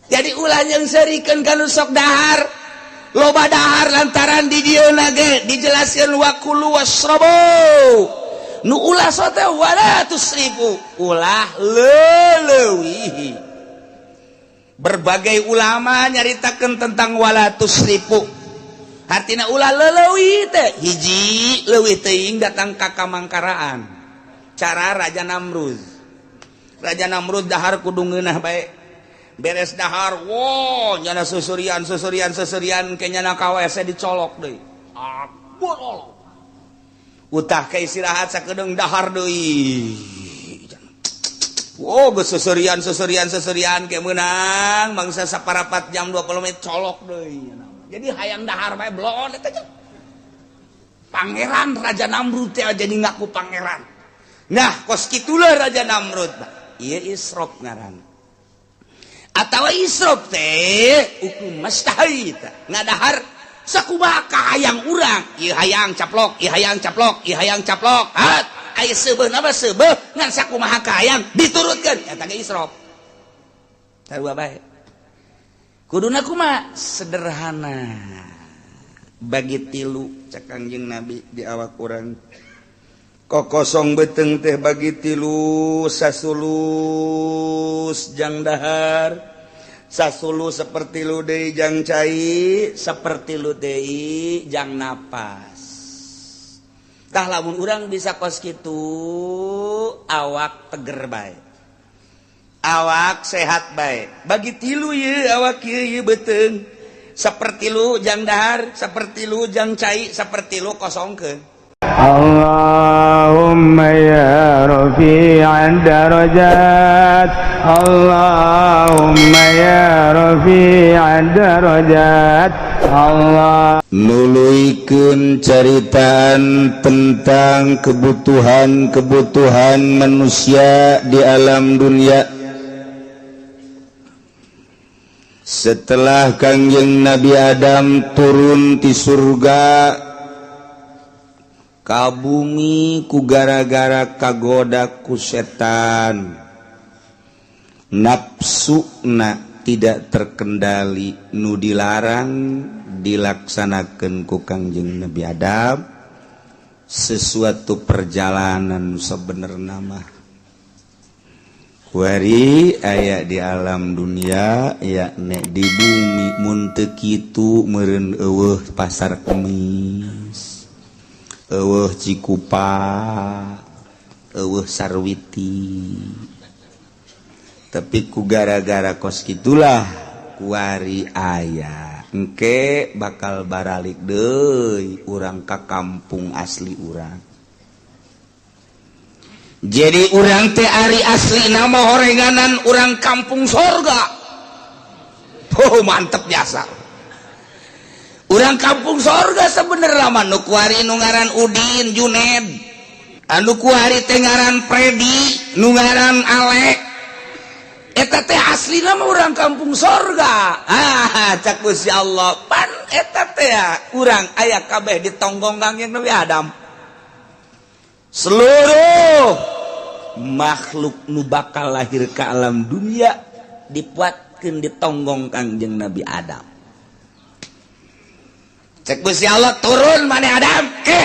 Jadi ulah nyeungseurikeun ka nu sok dahar, loba dahar, lantaran di dieu ge dijelaskeun wakulu wasrobu, nu ulah sote wala tusrifu, ulah leulewihi. Berbagai ulama nyaritakeun tentang wala tusrifu, hartina ulah leulewi teh hiji, leuwih teuing datang ka kamangkaraan cara Raja Namrud. Raja Namrud dahar kudu ngeunah bae. Beres dahar, wo nyana susurian, susurian, susurian, ke nyana ka WC, dicolok deui. Ah, bolol utah ke istirahat sakedeung, dahar deui. Oh, geus susurian, susurian, susurian, ke meunang mangsa saparapat jam, 20 menit, colok deui. Jadi hayang dahar bae, blon eta. Pangeran Raja Namrud teh jadi ngaku pangeran. Nah, kos kitulah Raja Namrud. Ieu israf ngaran. Atawa israf teh hukum mastahaita, ngadahar sakumaha kahayang urang. Ieu hayang caplok, ieu hayang caplok, ieu hayang caplok. Hat aya seubeuh nama seubeuh, ngan sakumaha kahayang diturutkeun, eta ge israf. Sarua bae. Kuduna kumaha? Sederhana. Bagi tilu cek Kangjeng Nabi di awak urang. Kokosong beteng teh bagi tilu, sasulus jang dahar, sasulu sapertilu deui jang cai, sapertilu deui jang napas. Tah, lamun urang bisa kos kitu, awak teger bae, awak sehat bae. Bagi tilu ye awak ye, ye beteng sapertilu jang dahar, sapertilu jang cai, sapertilu kosongkeun. اللهم يا رفيع الدرجات، اللهم يا رفيع الدرجات، الله Nuluykeun caritaan tentang kebutuhan-kebutuhan manusia di alam dunia. Setelah Kangjeng Nabi Adam turun di surga ka bumi ku gara-gara kagoda ku setan, nafsuna tidak terkendali, nu dilarang dilaksanakan ku Kangjeng Nabi Adam. Sesuatu perjalanan sebenarnya mah kuari aya di alam dunia, yakni di bumi. Mun teu kitu meureun euweuh Pasar Kemis, euweuh Cikupa, euweuh Sarwiti. Tapi ku gara-gara kos gitulah kuari aya. Engke bakal baralik deui urang ka kampung asli urang. Jadi urang teh ari asli nama horenganan urang kampung sorga. Oh, mantep jasa urang kampung sorga. Sebenarnya mah nu kuari nu ngaran Udin, Juned, anu kuari teh ngaran Predi, nu ngaran Alek, eta teh asli nama urang kampung sorga. Ah, cak Gusti Allah, pan eta teh urang aya kabeh di tonggong Kangjeng Nabi Adam. Seluruh makhluk nu bakal lahir ke alam dunia dipuatkeun di tonggong Kangjeng Nabi Adam. Cek Gusti Allah, turun mana Adam ke,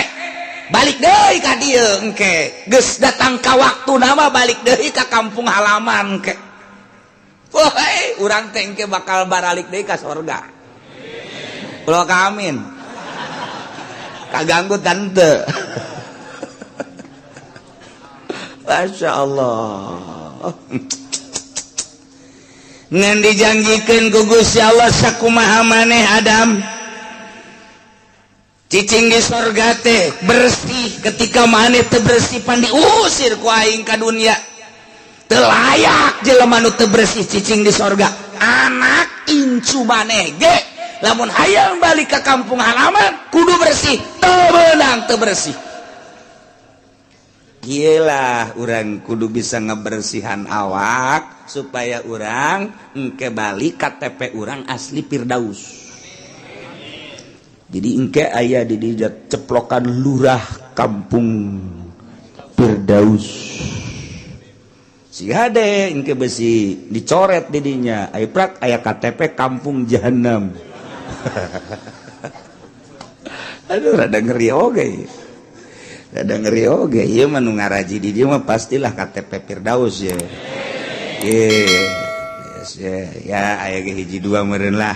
balik deui ka dieu. Engke geus datang ka waktu nama balik deui ka kampung halaman ke. Woi, urang teh engke bakal baralik deui ka sorga. Ulah amin. Kaganggu tante. Masya Allah. Ngan dijanjikan ku Gusti Allah, sakumaha maneh Adam cicing di sorga teh bersih, ketika maneh teu bersih pan diusir ku aing ka dunia. Teu layak jelema nu teu bersih cicing di sorga. Anak incu maneh ge lamun hayang balik ke kampung halaman kudu bersih, teu meunang teu bersih. Gila, urang kudu bisa ngebersihan awak supaya urang engke balik KTP urang asli Firdaus. Jadi engke aya di dijat ceplokan lurah kampung Firdaus. Si hade engke besi dicoret didinya. Ai prak aya KTP kampung jahanam. Aduh rada ngeri oge. Rada ngeri oge ieu mah nu ngaraji di dieu mah pastilah KTP Firdaus ye. Ye. Yes, ye. Ya aya ge hiji dua meureun lah.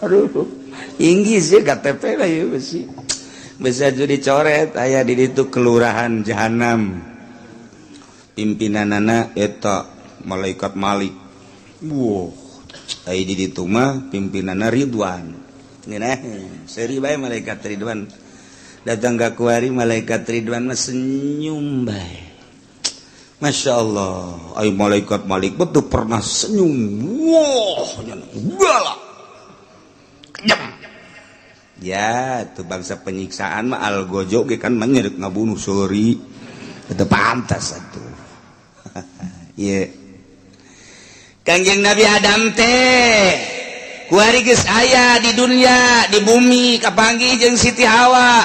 Aduh, inggis ya KTP lah ya besi. Bisa jadi dicoret aya di ditu kelurahan jahanam. Pimpinanana eta malaikat Malik. Wow. Aya di ditu mah pimpinanana Ridwan. Ngeunah, seuri bae malaikat Ridwan. Datang ka kuari malaikat Ridwan mah senyum bae. Masya Allah, ayo malaikat Malik betul pernah senyum. Wah, galak. Kejam. Ya, itu bangsa penyiksaan mah algojo ge kan menyerik ngabunuh seuri. Itu pantas atuh. Ieu. Kangjeng Nabi Adam teh kuari geus aya di dunia, di bumi kapanggih jeung Siti Hawa.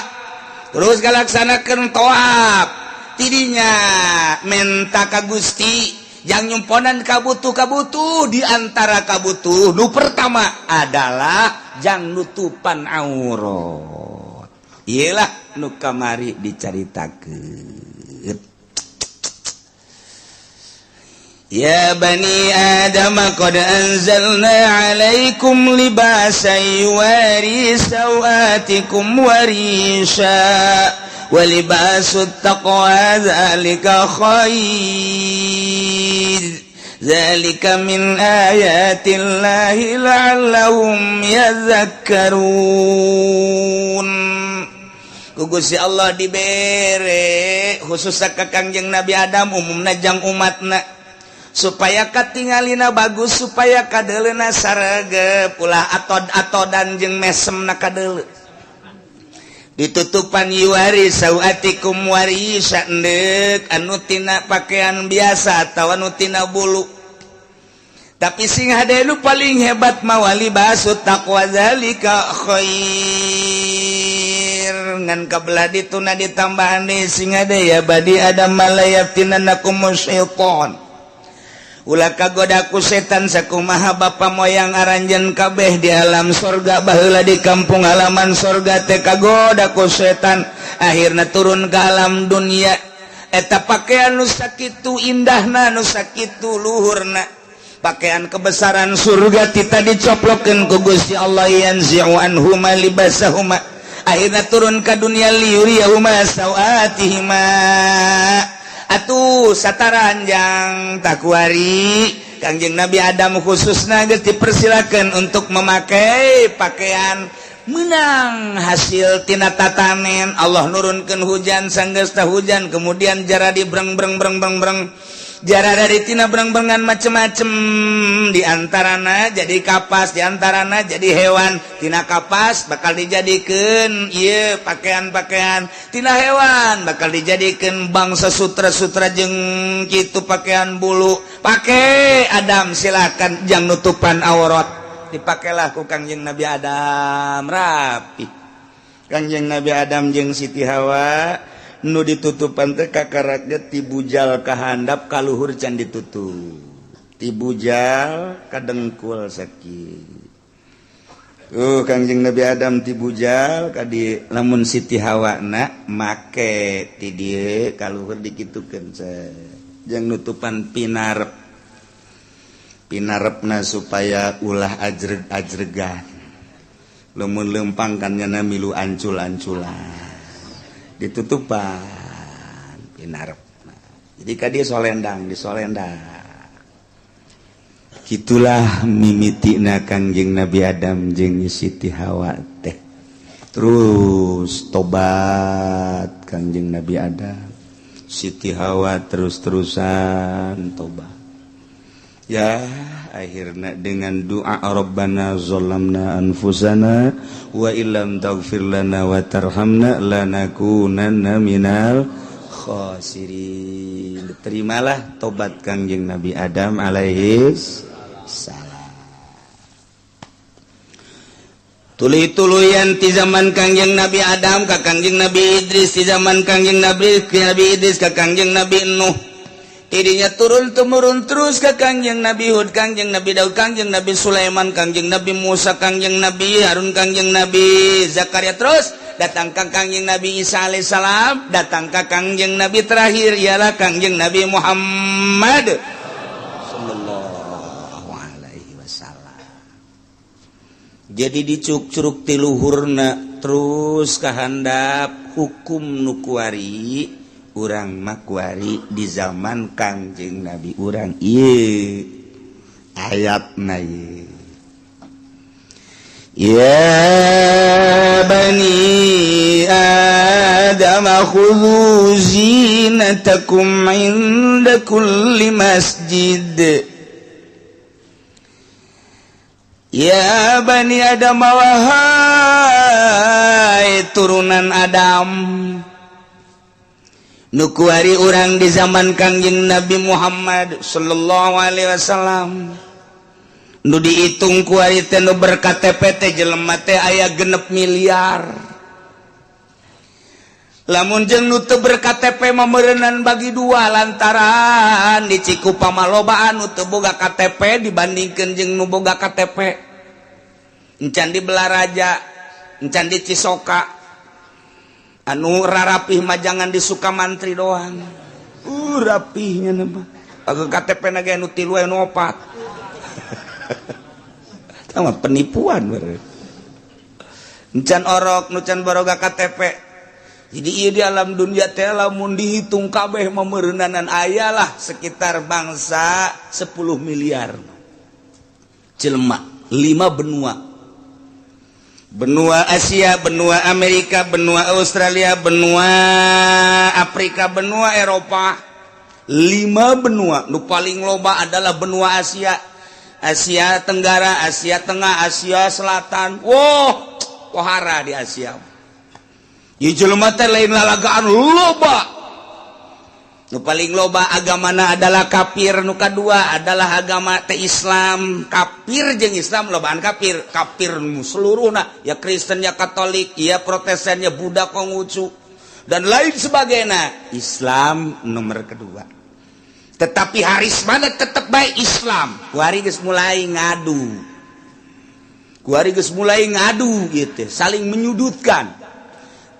Terus ngalaksanakeun tawaf. Tidinya menta ka Gusti jang nyumponan kabutuh-kabutuh di antara kabutuh nu pertama adalah jang nutupan aurat. Iyalah nu kamari dicaritakeun. Ya bani Adam qad anzalna alaikum libasan yuwari sawatikum warisha wa libasut taqwa dzalika khair dzalika min ayatillahi la'allahum yadhakkarun. Ku Gusti Allah dibere khusus ka Kangjeng Nabi Adam umumna jang umatna supaya katingalina bagus supaya kadeleuna sarege ulah atod-atodan jeung mesemna kadeuleu. Ditutupan yuwari sawatikum warisa endek anu tina pakaian biasa atawa anu tina bulu. Tapi sing hade nu paling hebat mawali basut taqwa zalika khair. Ngan kabelah dituna ditambahan deui sing hade ya badi adam malayaftinanakum syaitan. Ulah kagoda ku setan sakumaha bapa moyang aranjeun kabeh di alam sorga baheula di kampung halaman sorga teh kagoda ku setan akhirna turun ke alam dunia eta pakaian nu sakitu indahna nu sakitu luhurna pakaian kebesaran surga tita dicoplokeun ku Gusti Allah yanzi'u anhuma libasahuma akhirna turun ka dunia liyuriyahuma sawatihima. Atuh sataranjang takuari Kangjeng Nabi Adam khususna geus dipersilakan untuk memakai pakaian menang hasil tina tatanen. Allah nurunkeun hujan sanggeus hujan kemudian jara di breng breng breng breng breng jara dari tina breng-brengan macem-macem diantarana jadi kapas diantarana jadi hewan tina kapas bakal dijadikeun ieu pakaian-pakaian tina hewan bakal dijadikeun bangsa sutra-sutra jeung kitu pakaian bulu pake Adam silakan jang nutupan aurat dipakailah ku Kangjeng Nabi Adam rapi Kangjeng Nabi Adam jeung Siti Hawa nu ditutupan teh kakaraknya ti bujal ka handap ka luhur can ditutup ti bujal ka dengkul sakitu. Kangjeng Nabi Adam ti bujal ka di lamun Siti Hawa na make ti dieu ka luhur dikitukeun jeung nutupan pinarep pinarepna supaya ulah ajreg-ajregan lamun lempang kan nyana milu ancul-anculan ditutupan pinarep. Jadi ka dia solendang disolendang. Kitulah mimitina Kangjeng Nabi Adam jeung Siti Hawa teh. Terus tobat Kangjeng Nabi Adam, Siti Hawa terus-terusan tobat. Ya akhirnya dengan doa Rabbana zalamna anfusana wa illam taghfir lana wa tarhamna lanakunanna minal khasirin. Terimalah tobat Kangjeng Nabi Adam alaihi salam. Tuluy-tuluyan ti zaman Kangjeng Nabi Adam ka Kangjeng Nabi Idris, di zaman Kangjeng Nabi Nabi Idris ka Kangjeng Nabi Nuh, tidinya turun temurun terus ke Kangjeng Nabi Hud, Kangjeng Nabi Daud, Kangjeng Nabi Sulaiman, Kangjeng Nabi Musa, Kangjeng Nabi Harun, Kangjeng Nabi Zakaria, terus datang ke Kangjeng Nabi Isa alaihissalam, datang ke Kangjeng Nabi terakhir, ialah Kangjeng Nabi Muhammad sallallahu alaihi wasallam. Jadi dicuk-curug tiluhurna terus kehandap hukum nu kuari urang mah kuari di zaman Kangjeng Nabi urang ieu ayatna ieu. يا بني آدم خذوا زينتكم عند كل مسجد. يا بني آدم, wahai turunan Adam nu kuari urang di zaman Kangjeng Nabi Muhammad sallallahu alaihi wasallam, nu dihitung kuari teh nu ber-KTP teh jelema teh aya 6 miliar. Lamun jeung nu teu ber-KTP memerenan bagi dua, lantaran di Cikupa mah loba anu teu boga KTP dibandingkeun jeung nu boga KTP. Encan di Balaraja, encan di Cisoka. Anu rarapih mah jangan di Sukamantri doang. Rapihnya nama agak KTP na ge anu tilu, anu opat. Sama penipuan beureun. Encan orok nu can baroga KTP. Jadi ieu di alam dunia teh lamun dihitung kabeh meureunanan aya lah sekitar bangsa 10 miliar jelema, 5 benua: benua Asia, benua Amerika, benua Australia, benua Afrika, benua Eropa. Lima benua. Nu paling loba adalah benua Asia, Asia Tenggara, Asia Tengah, Asia Selatan. Wow, pohara di Asia. Ieu jelema teh lain lalagaan, loba. Nu paling loba agamana adalah kafir, nu kadua adalah agama teh Islam. Kafir jeung Islam lobaan kafir. Kafir seluruhna, ya Kristen, ya Katolik, ya Protestan, ya Buddha, Konghucu, dan lain sebagainya. Islam nomor kedua. Tetapi haris mana tetap baik Islam. Kuari geus mulai ngadu. Kuari geus mulai ngadu gitu, saling menyudutkan.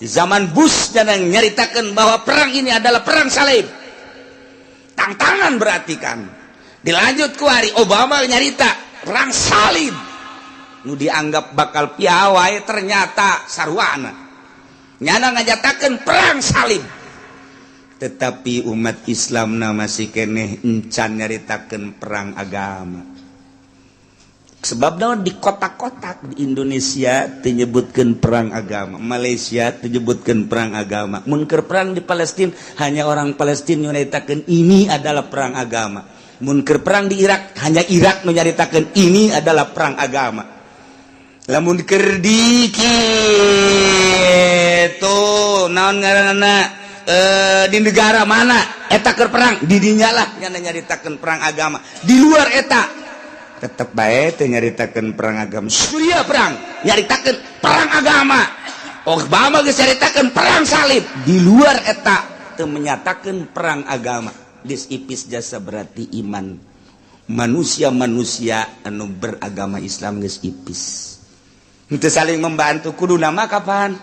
Di zaman Bush dan yang nyaritakan bahwa perang ini adalah perang salib. Tantangan berarti kan. Dilanjut kuari Obama nyarita perang salib. Nu dianggap bakal piawai ternyata sarwana. Nyana ngajatakan perang salib. Tetapi umat Islam na masih keneh encan nyaritakan perang agama. Sebab naon? Di kotak-kotak di Indonesia menyebutkan perang agama, Malaysia menyebutkan perang agama. Mun keur perang di Palestina, hanya orang Palestina nyaritakan ini adalah perang agama. Mun keur perang di Irak, hanya Irak menyaritakan ini adalah perang agama. Lamun keur di kitu naon ngaranna, di negara mana eta keur perang, di dinya lah nyana nyaritakeun perang agama. Di luar eta tetep bae teu nyaritakeun perang agama. Suriah perang, nyaritakeun perang agama. Obama geus nyaritakeun perang salib. Di luar eta teu menyatakan perang agama. Geus ipis jasa berarti iman manusia-manusia anu beragama Islam geus ipis. Itu saling membantu kudu nama kapan?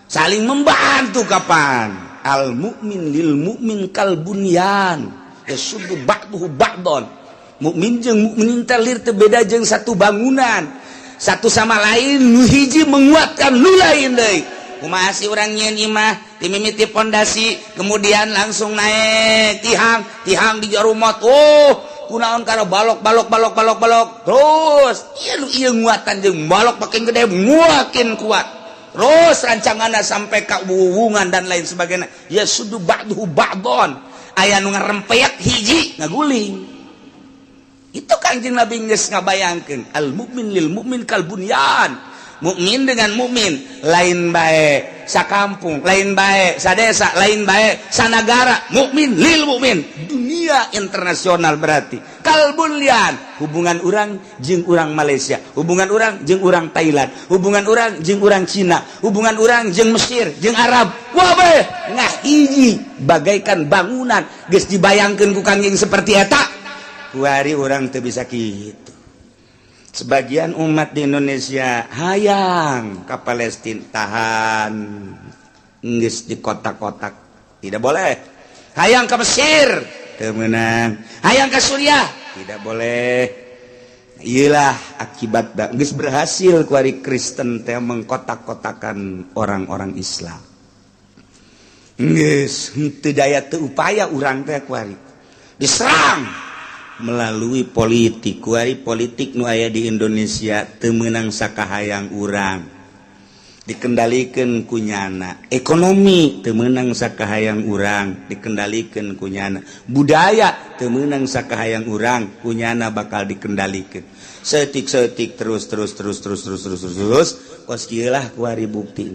Saling membantu kapan? Al mukmin lil mukmin kal bunyan yasuddu ba'duhu ba'don. Mukmin jeung mukmin teh lir teu beda jeung satu bangunan, satu sama lain nu hiji menguatkan nu lain deui. Kumaha sih urang nyieun imah? Dimimiti pondasi, kemudian langsung naik tihang, tihang di jarumot. Oh, kunaon? Karena balok, balok, balok, balok, balok terus. Ieu nu ieu nguatan jeung balok makin gede makin kuat terus rancanganna sampai ka wuwungan dan lain sebagainya. Yasuddu ba'duhu ba'don. Aya nu ngarempeyak hiji ngaguling. Itu Kangjeng Nabi geus ngabayangkeun al mukmin lil mukmin kal bunyan. Mukmin dengan mukmin lain bae. Sakampung lain bae, sadesa lain bae, sanagara. Mukmin lil mukmin, dunia internasional. Berarti kalbunyan hubungan urang jeung urang Malaysia, hubungan urang jeung urang Thailand, hubungan urang jeung urang Cina, hubungan urang jeung Mesir, jeung Arab. Wah, nah, hiji bagaikan bangunan geus dibayangkeun ku Kangjeng seperti eta. Kuari urang teu bisa kitu. Sebagian umat di Indonesia hayang ke Palestina, tahan, geus di kotak-kotak, tidak boleh. Hayang ke Mesir, teu meunang. Hayang ke Suriah, tidak boleh. Iyalah akibat geus berhasil kuari Kristen teh mengkotak-kotakan orang-orang Islam. Geus henteu daya teu upaya urang teh. Kuari diserang melalui politik. Kuari politik nu aya di Indonesia teu meunang sakahayang urang, dikendalikan kunyana. Ekonomi teu meunang sakahayang urang, dikendalikan kunyana. Budaya teu meunang sakahayang urang, kunyana bakal dikendalikan saeutik-saeutik, terus terus terus terus terus terus terus terus. Kos kieu lah kuari bukti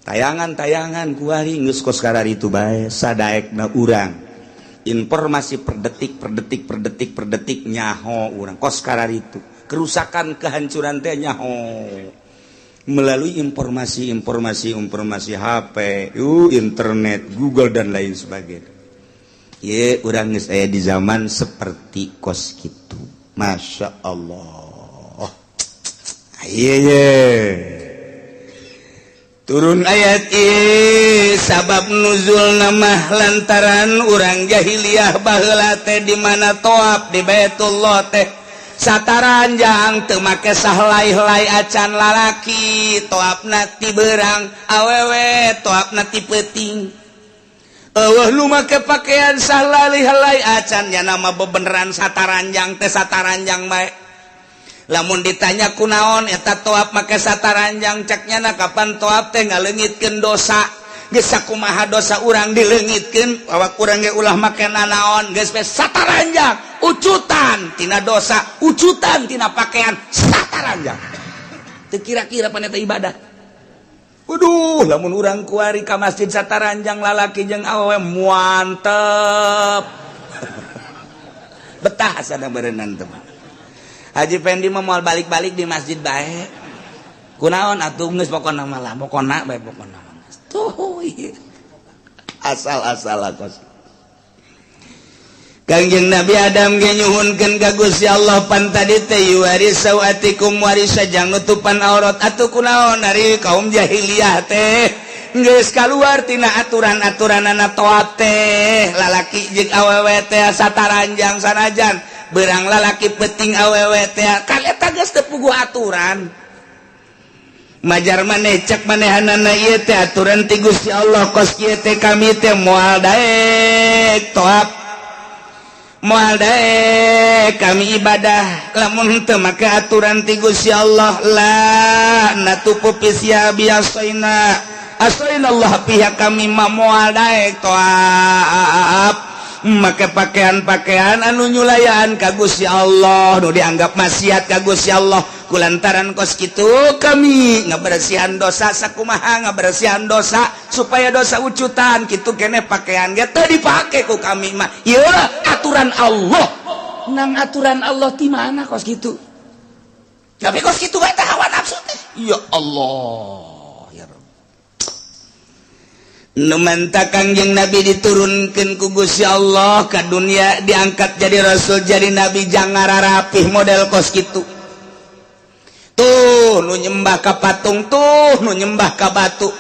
tayangan-tayangan kuari geus kos itu bae. Sadaekna urang informasi per detik, per detik, per detik, per detik, nyaho urang kos itu. Kerusakan, kehancuran teh nyaho melalui informasi, informasi, informasi HP, internet, Google, dan lain sebagainya. Ye, urang saya di zaman seperti kos gitu. Masya Allah. Iya, ye. Turun ayat ieu, sabab nuzul nama lantaran urang jahiliyah baheula teh di mana toab di Baitullah teh sataranjang, teu make sahelai-helai acan. Lalaki toabna ti beurang, awewe toabna ti peuting. Euweuh nu make pakaian sahelai-helai acan. Ya, nama bebeneran sataranjang teh sataranjang bae. Lamun ditanya kunaon eta toab make sataranjang, ceknya na kapan toab teh ngaleungitkeun dosa. Geus sakumaha dosa urang dileungitkeun, awak urang ge ulah make nanaon, geus we sataranjang, ucutan tina dosa, ucutan tina pakaian sataranjang. Teu kira-kira pan eta ibadah. Waduh, lamun urang kuari ka masjid sataranjang, lalaki jeung awewe muantep, betah sana berenang. Teman Haji Fendi mah moal balik-balik, di masjid bae. Kunaon atuh? Geus pokona mah lah, pokona bae, pokona mah. Tuh, ieu. Asal-asal kos. Kangjeng Nabi Adam ge nyuhunkeun ka Gusti Allah, pan tadi teh yuwari sawatikum warisa jang nutupan aurat. Atuh kunaon ari kaum jahiliyah teh geus kaluar tina aturan-aturanana, toab teh lalaki jeung awewe teh sataranjang, sanajan berang lalaki, peuting awewe teh, kan eta geus teu puguh aturan. Majar maneh, cek manehanana, ieu teh aturan ti Gusti Allah. Kos kieu teh kami teh moal daek toab, moal daek kami ibadah lamun teu make aturan ti Gusti Allah. La natufu fi biasaina asaina Allah, pihak kami mah moal daek toab make pakaian-pakaian anu nyulayaan ka Gusti Allah, nu dianggap maksiat ka Gusti Allah. Kulantaran kos kitu kami ngabersihan dosa, sakumaha ngabersihan dosa supaya dosa ucutan kitu kene, pakaian ge teu dipake ku kami mah. Ieu aturan Allah. Nang aturan Allah ti mana kos kitu? Tapi kos kitu bae teh hawa nafsu teh. Ya Allah, ya Rabb. Nu menta Kangjeng Nabi diturunkan ku Gusti Allah ke dunia, diangkat jadi rasul, jadi nabi, jangan rapih model kos gitu. Tuh nu nyembah ka patung, tuh nu nyembah ka batu,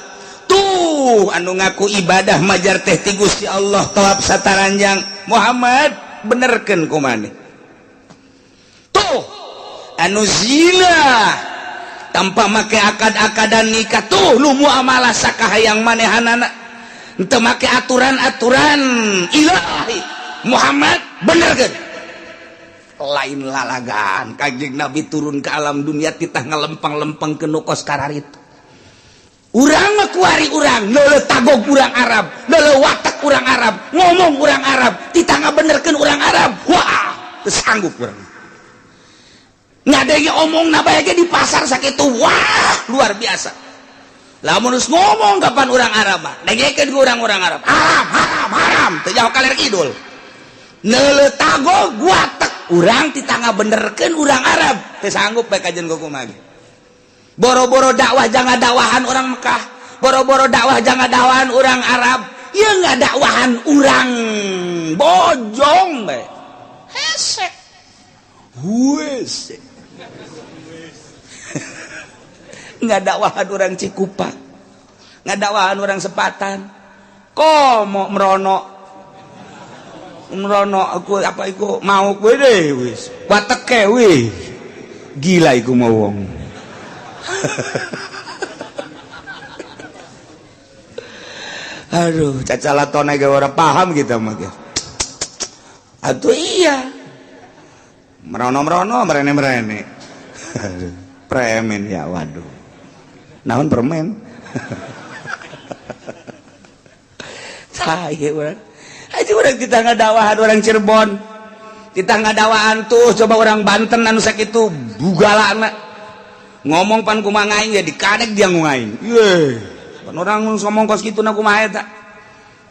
tuh anu ngaku ibadah majar teh ti Gusti Allah tawaf sataranjang. Muhammad, benerkeun ku maneh. Tuh anu zina tanpa make akad-akadan nikah, tuh nu muamalah sakahayang manehanana, teu make aturan-aturan ilahi. Muhammad, bener kan? Lain lalagan Kanjeng Nabi turun ke alam dunia titah ngalempang-lempang ke nu kos kararitu. Urang mah kuari urang leuleuh tagog urang Arab, leuleuh watak urang Arab, ngomong urang Arab, titah ngabenerkeun urang Arab. Wah, teu sanggup urang ngadenge omong bae di pasar sakitu. Wah, luar biasa. Lamun geus ngomong kapan urang Arab mah, dengekeun ku urang-urang Arab. Haram, haram, haram, teu jauh kaler kidul. Neuleuh tagog guatek urang titangga benerkeun urang Arab, teu sanggup bae kajian kumaha ge. Boro-boro dakwah jangan dakwahan orang Mekah, boro-boro dakwah jangan dakwahan orang Arab, ieu ngadakwahan urang Bojong bae. Hese. Huese. Ngadakwahan orang Cikupa, ngadakwahan orang Sepatan, komo merono merono aku apa iku mau kowe deh wis wateke wih gila iku mau wong. Aduh, cacalatone ge ora paham kita mah ge. Atuh iya. Merono-merono merene-merene. Premen ya, waduh. Naon permen? Saya urang. Aja urang kita ngadakwahan orang Cirebon. Kita ngadakwahan tuh coba orang Banten anu sakitu bugalana. Ngomong pan kumaha aing ya dikadek dia ngungaing. Ye. Pan orang ngomong kos kitu na kumaha eta.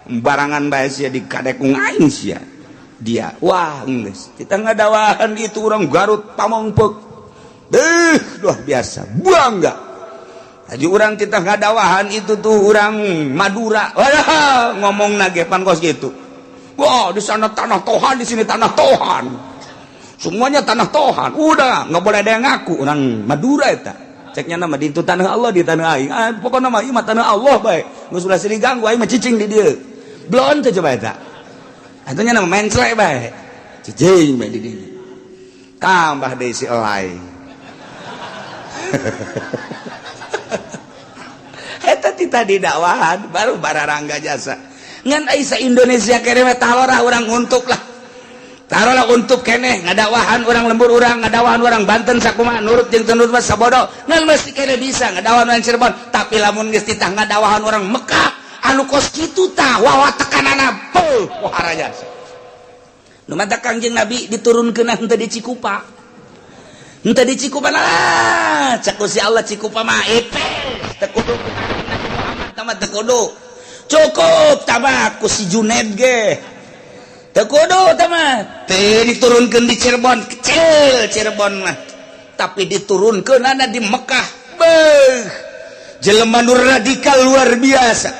Barangan bae sia dikadek ngungaing sia. Dia wah geus. Kita ngadakwahan itu orang Garut Pamongpeuk. Deuh, luar biasa. Bangga. Haji orang kita ngadawahan itu tuh orang Madura. Wah, ngomong nage pan kos gitu. Wah, di sana tanah Tohan, di sini tanah Tohan. Semuanya tanah Tohan. Udah, nggak boleh ada yang ngaku orang Madura eta. Ceknya nama di itu tanah Allah di tanah aing. Ah, pokoknya mah ieu mah tanah Allah bae. Geus ulah silih ganggu aing mah cicing di dieu. Blon teh coba eta. Atunya nama menclek bae. Cicing bae di dieu. Tambah deui si elai. Eta ti tadi dakwahan baru bararangga jasa. Ngan ai sa Indonesia kene mah talorah urang untuk lah. Taruhlah untuk keneh ngadakwahan orang lembur urang, ngadakwahan orang Banten sakumaha nurut jeung teu nurut mah sabodo. Ngan mesti kene bisa ngadakwahan orang Cirebon, tapi lamun geus titah ngadakwahan orang Mekah anu kos kitu tah wawa tekanana peuh pohara jasa. Nu matak Kangjeng Nabi diturunkeun henteu di Cikupa. Henteu di Cikupa lah, cek si Allah Cikupa mah epes teu kudu Nabi Muhammad tah teu kudu. Cukup tabak ku si Junaid ge. Teu kudu tah mah. Teu diturunkeun di Cirebon, kecil Cirebon mah. Tapi diturunkeunana di Mekah. Beuh. Jelema nu radikal luar biasa.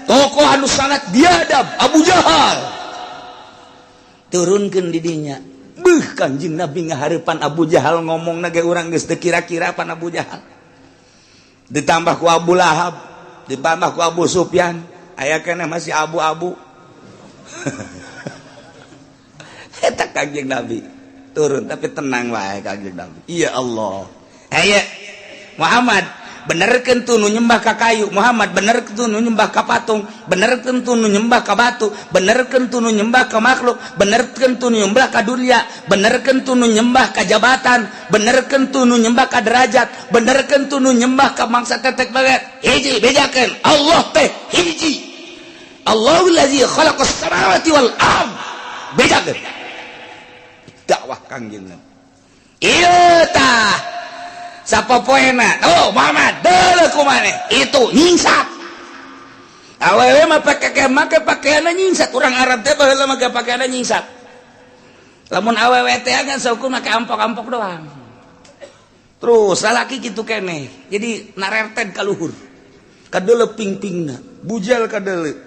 Tokoh anu sangat biadab, Abu Jahal. Turunkeun di dinya. Beuh, Kanjeng Nabi ngahareupan Abu Jahal ngomong ge urang geus teu kira-kira pan Abu Jahal. Ditambah ku Abu Lahab, ditambah ku Abu Sufyan, aya keneh masih abu-abu. Eta Kanjeng Nabi turun tapi tenang wae Kanjeng Nabi. Ya Allah. Aya Muhammad benerkeun tuh nu nyembah ka kayu, Muhammad benerkeun tuh nu nyembah ka patung, benerkeun tuh nu nyembah ka batu, benerkeun tuh nu nyembah ka makhluk, benerkeun tuh nu nyembah ka dunia, benerkeun tuh nu nyembah ka jabatan, benerkeun tuh nu nyembah ka derajat, benerkeun tuh nu nyembah ka mangsa tetek banget. Hiji bejakeun Allah teh hiji. Allahul ladzi khalaqas samawati wal ard. Bejakeun. Dakwah Kangjeng Nabi. Ieu tah sapopoena oh Muhammad deuleuh kumaneh itu nyingsat. Awewe mah pake make pakaianna nyingsat, urang Arab teh baheula make pakaianna nyingsat. Lamun awewe teh kan saukur make ampok-ampok doang. Terus lalaki kitu keneh. Jadi narerted ka luhur. Kadeuleuh ping-pingna, bujal kadeuleuh.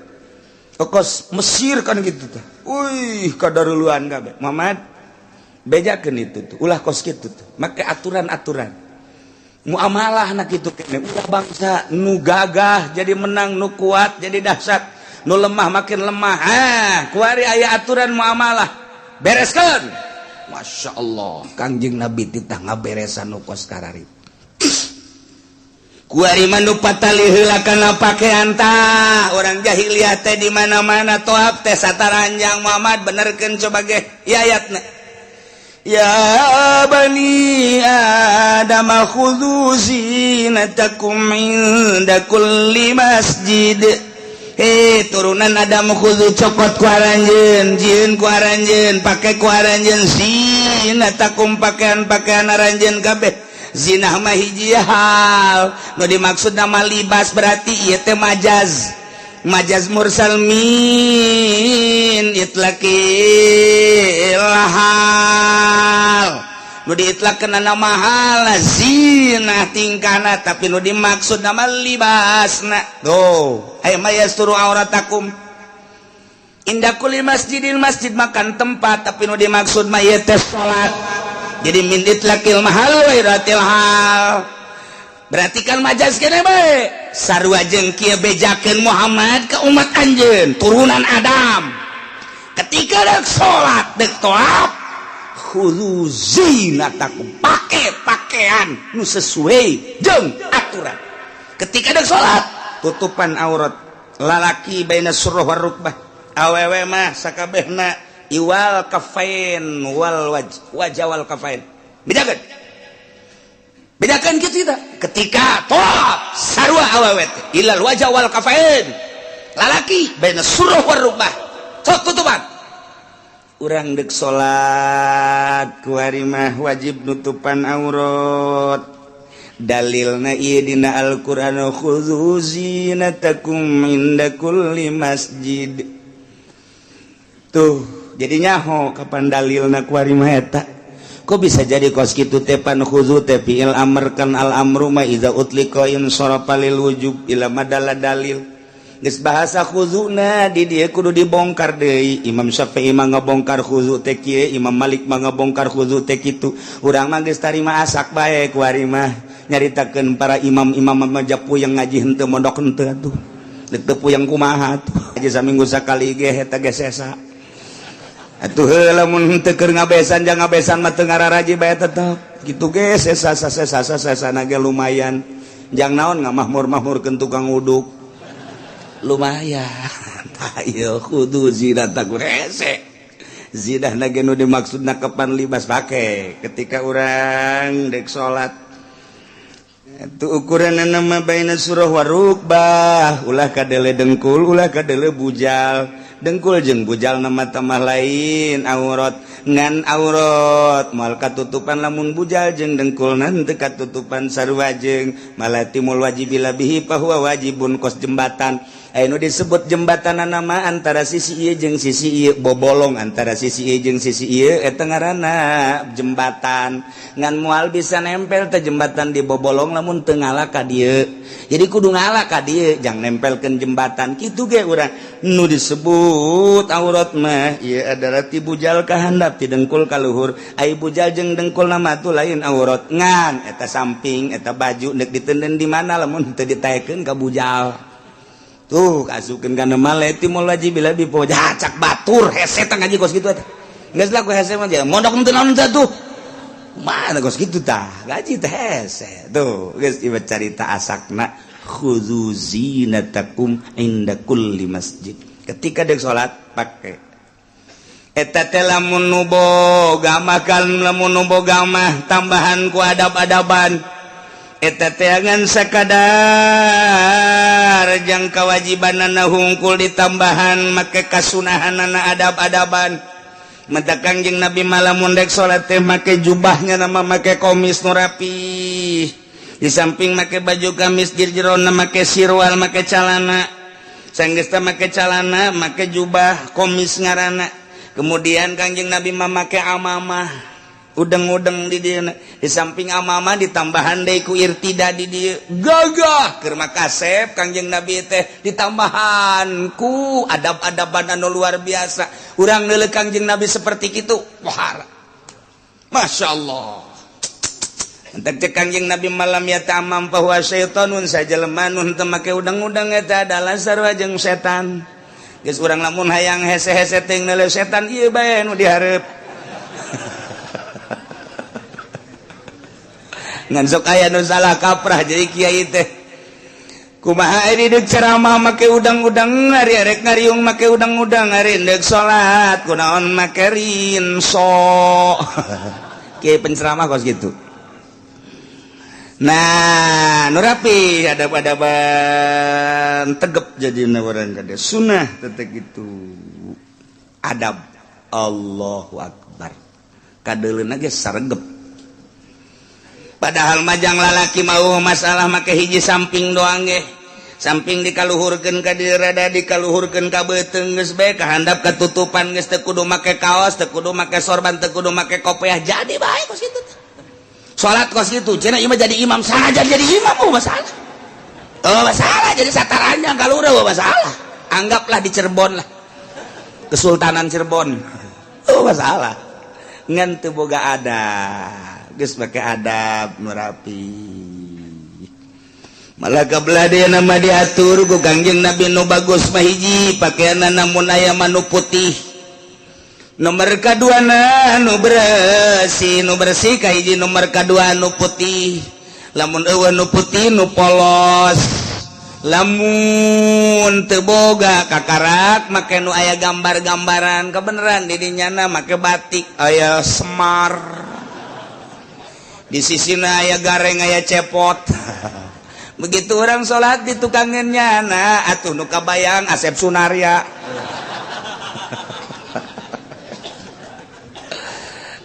Okos Mesir kan gitu teh. Wih, kadaruluan kabeh. Muhammad bejakeun itu tuh, ulah kos kitu tuh. Make aturan-aturan. Muamalah anak itu kene ulah bangsa nu gagah jadi menang, nu kuat jadi dahsyat, nu lemah makin lemah. Ah, kuari aya aturan muamalah. Bereskeun. Masya Allah, Kangjeng Nabi titah ngaberesan nu kos karari. Kuari mah nu patali heula kana pakean tah. Orang jahiliyah teh di mana-mana toab teh sataranjang. Muhammad benerkeun coba ge ieu ayatna. Ya bani Adam khudhu zinatakum inda kulli masjid. Hei turunan Adam khudhu cokot ku aranjeun, jieun ku aranjeun, pake ku aranjeun zinatakum pakaian-pakaian aranjeun kabeh. Zinah mah hiji hal, nu dimaksud nama libas, berarti ieu teh majaz, majaz mursal min itlaqil hal. Nu diitlaqkeun nama hal zinah tingkahna, tapi nu dimaksud nama libasna. Tuh, aya ma yasturu auratakum inda kulli masjidin, masjid makan tempat, tapi nu dimaksud mah ieu teh salat. Jadi min itlaqil mahal wa iratil hal, berarti kan majaz kene bae. Sarua jeung kieu, bejakeun Muhammad ke umat anjeun turunan Adam ketika dek salat, dek tawaf, khudzu zinatakum, pake pakaian nu sesuai jeung aturan. Ketika dek salat, tutupan aurat lalaki baina surah war rukbah, awewe mah sakabehna iwal kafain wal waj, wajah wal kafain. Bedakan, bedakan gitu kita. Ketika tawaf, sarua awewe teh ilal wajah wal kafain, lalaki baina surah war rukbah, sok tutupan. Urang dek salat kuari mah wajib nutupan aurat. Dalilna ieu dina Al-Qur'an, khudzu zinatakum inda kulli masjid. Tuh, jadi nyaho kapan dalilna kuari mah eta. Kok bisa jadi kos kitu teh? Pan khudzu teh fi'il amr kan, al amru ma idza utliqa in sarafa lil wujub ila madalla dalil. Geus bahasa khuzuna di dieu kudu dibongkar deui. Imam Syafi'i mah ngabongkar khuzu teh kieu, Imam Malik mah ngabongkar khuzu teh kitu. Urang mah geus tarima asak bae kuari mah. Nyaritakeun para imam-imam mah puyeng ngaji henteu, mondok henteu atuh. Dek teu puyeng kumaha atuh. Aja saminggu sakali ge eta ge sesa. Atuh heula mun henteu keur ngabesan, jang ngabesan mah teu ngararaji bae tetep. Kitu ge sesa sesa sesa sesana ge lumayan. Jang naon ngamahmur-mahmurkeun tukang uduk. Lumayan. Ayo khudzu zinatakum, hese. Zinah ge nu dimaksudna kapan libas pake ketika urang dek salat. Itu ukuran nama baina surah warukbah, ulah kadele dengkul, ulah kadele bujal. Dengkul jeung bujal nama tamah lain aurat, ngan aurat moal katutupan lamun bujal jeung dengkul nanti katutupan. Sarua jeung malah timul wajib bila bihi fahuwa wajibun, kos jembatan. Anu disebut jembatan nama antara sisi ieu jeung sisi ieu, bobolong antara sisi ieu jeung sisi ieu, eta ngaranna jembatan. Ngan moal bisa nempel teh jembatan di bobolong lamun teu ngala ka dieu. Jadi kudu ngala ka dieu jang nempelkeun jembatan. Kitu ge urang, nu disebut aurat mah ieu adalah ti bujal ka handap, ti dengkul ka luhur. Ai bujal jeung dengkul nama tuh lain aurat, ngan eta samping eta baju nek ditenden di mana lamun teu ditaekeun ka bujal. Tuh, kasupkeun kana male timul wajib bila bi cak batur hese tah ngaji kos kitu eta. Geus lah ku hese mah mondok teu naon teh tuh. Mana kos kitu tah? Gaji teh hese. Tuh, geus ieu carita asakna khudzu zinatakum inda kulli masjid. Ketika dek salat pake eta teh. Lamun nu boga mah kan, lamun nu boga mah tambahan ku adab-adaban eta teh, ngan sakadar jang kewajibanana hungkul ditambahan make kasunahanana, adab-adaban. Mata Kangjeng Nabi malah mun dek salat teh make jubahnya nama make komis nu rapi, di samping make baju gamis, jerona make sirwal, make calana. Sanggesta make calana, make jubah komis ngarana. Kemudian Kangjeng Nabi mah make amamah, udeng-udeng di dia. Di samping amamah ditambahan deui ku irtida di dieu, gagah keur kasep Kangjeng Nabi teh, ditambahan ku adab-adaban anu luar biasa. Urang neuleuh Kangjeng Nabi seperti itu, wah, Masya Allah. Entek cek Kangjeng Nabi, malam ya tamam bahwa syaitonun, sajelema nu teu make udeng-udeng eta adalah sarua jeung setan. Geus, urang lamun hayang hese-hese teh neuleuh setan ieu bae nu dihareup. Ngan sok aya nu salah kaprah, jadi kiai teh kumaha ini, deuk ceramah make udang-udang, ari arek ngariung make udang-udang, ari deuk salat kunaon make rinso. Kiai penceramah kos gitu. Nah, nu rapi adab-adaban tegep, jadi orang kade sunnah tetep gitu adab. Allahu akbar, kadeuleuna ge saregep. Padahal majang lalaki mau masalah make hiji samping doang ge. Samping dikaluhurkeun ka dieu, rada dikaluhurkeun ka beuteung, geus bae kahandap katutupan, geus teu kudu make kaos, teu kudu make sorban, teu kudu make kopiah, jadi bae kos kitu. Salat kos kitu cenah ieu mah jadi imam saja, jadi imam oh masalah. Oh masalah, jadi sataranya kalura, oh masalah. Anggaplah di Cirebon lah. Kesultanan Cirebon. Oh masalah. Ngan teu boga adab. Geus make adab nu rapi. Malah kebelah dia nama diatur ku Kangjeng Nabi, nu bagus mah hiji pakaianna namun aya mah nu putih. Nomor kadua na nu bersih, nu bersih kahiji, nomor kadua nu putih. Lamun euweuh nu putih, nu polos. Lamun teu boga, kakarak make nu aya gambar-gambaran. Kebenaran di dinyana make batik aya Semar. Di sisina aya Gareng, aya Cepot. Begitu orang sholat di tukangan nyana atuh nu kabayang Asep Sunarya.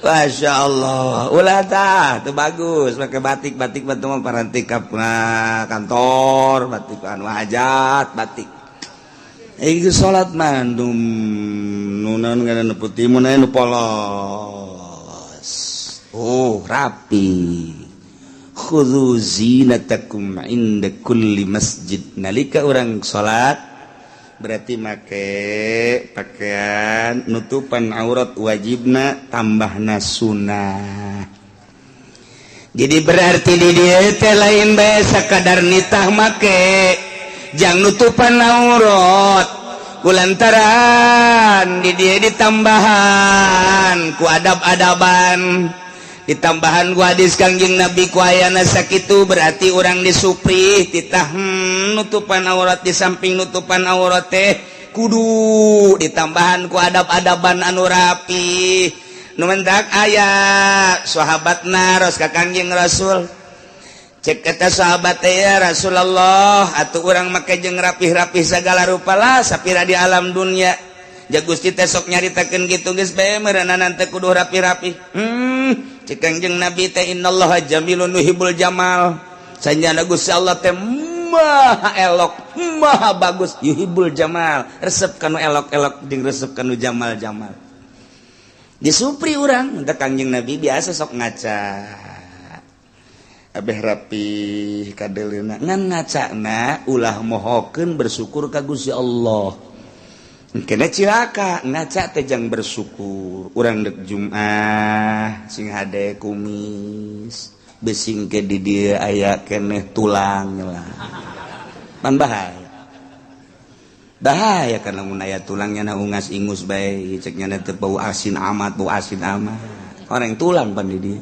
Masya Allah, ulah tah tuh bagus pakai batik. Batik bantu mah paranti ka kantor, batik anu hajat, batik. Ieu salat mah nu naon ngaranna, putih mun aya nu polos. Oh, rapi. Khudzu zinatakum inda kulli masjid. Nalika orang salat berarti make pakaian nutupan aurat wajibna, tambahna sunnah. Jadi berarti di dieu teh lain bae sakadar nitah make jang nutupan aurat, kulantaran di dieu ditambahan ku adab-adaban, ditambahan ku hadis Kangjeng Nabi, ku ayana sakitu. Berarti orang disupri titah nutupan aurat, di samping nutupan aurat teh kudu ditambahan ku adab-adaban anu rapi. Nu mentak aya sahabat naros ka Kangjeng Rasul. Cek kata sahabat teh, "Ya Rasulullah, atuh urang make jeung rapih-rapih segala rupa lah sapira di alam dunia." Ja Gusti teh sok nyaritakeun kitu, geus bae meureunana teh kudu rapi-rapi. Cek Kangjeng Nabi teh, "Innallaha jamilun yuhibbul jamal." Sanjana Gusti Allah teh maha elok, maha bagus, yuhibbul jamal, resep kanu elok-elok jeung resep kanu jamal-jamal. Disupri urang teh Kangjeng Nabi biasa sok ngaca abeh rapi kadeleuna, ngan ngacana ulah mohokeun bersyukur ka Gusti Allah. Kena cilaka ngaca teh jang bersyukur. Urang dek Jumat sing hade kumis, besing ke di dieu aya keneh tulang lah, pan bahaya, bahaya karena mun aya tulangnya na ungas ingus bae, cek nya teh bau asin amat, bau asin amat orang tulang pan di dieu.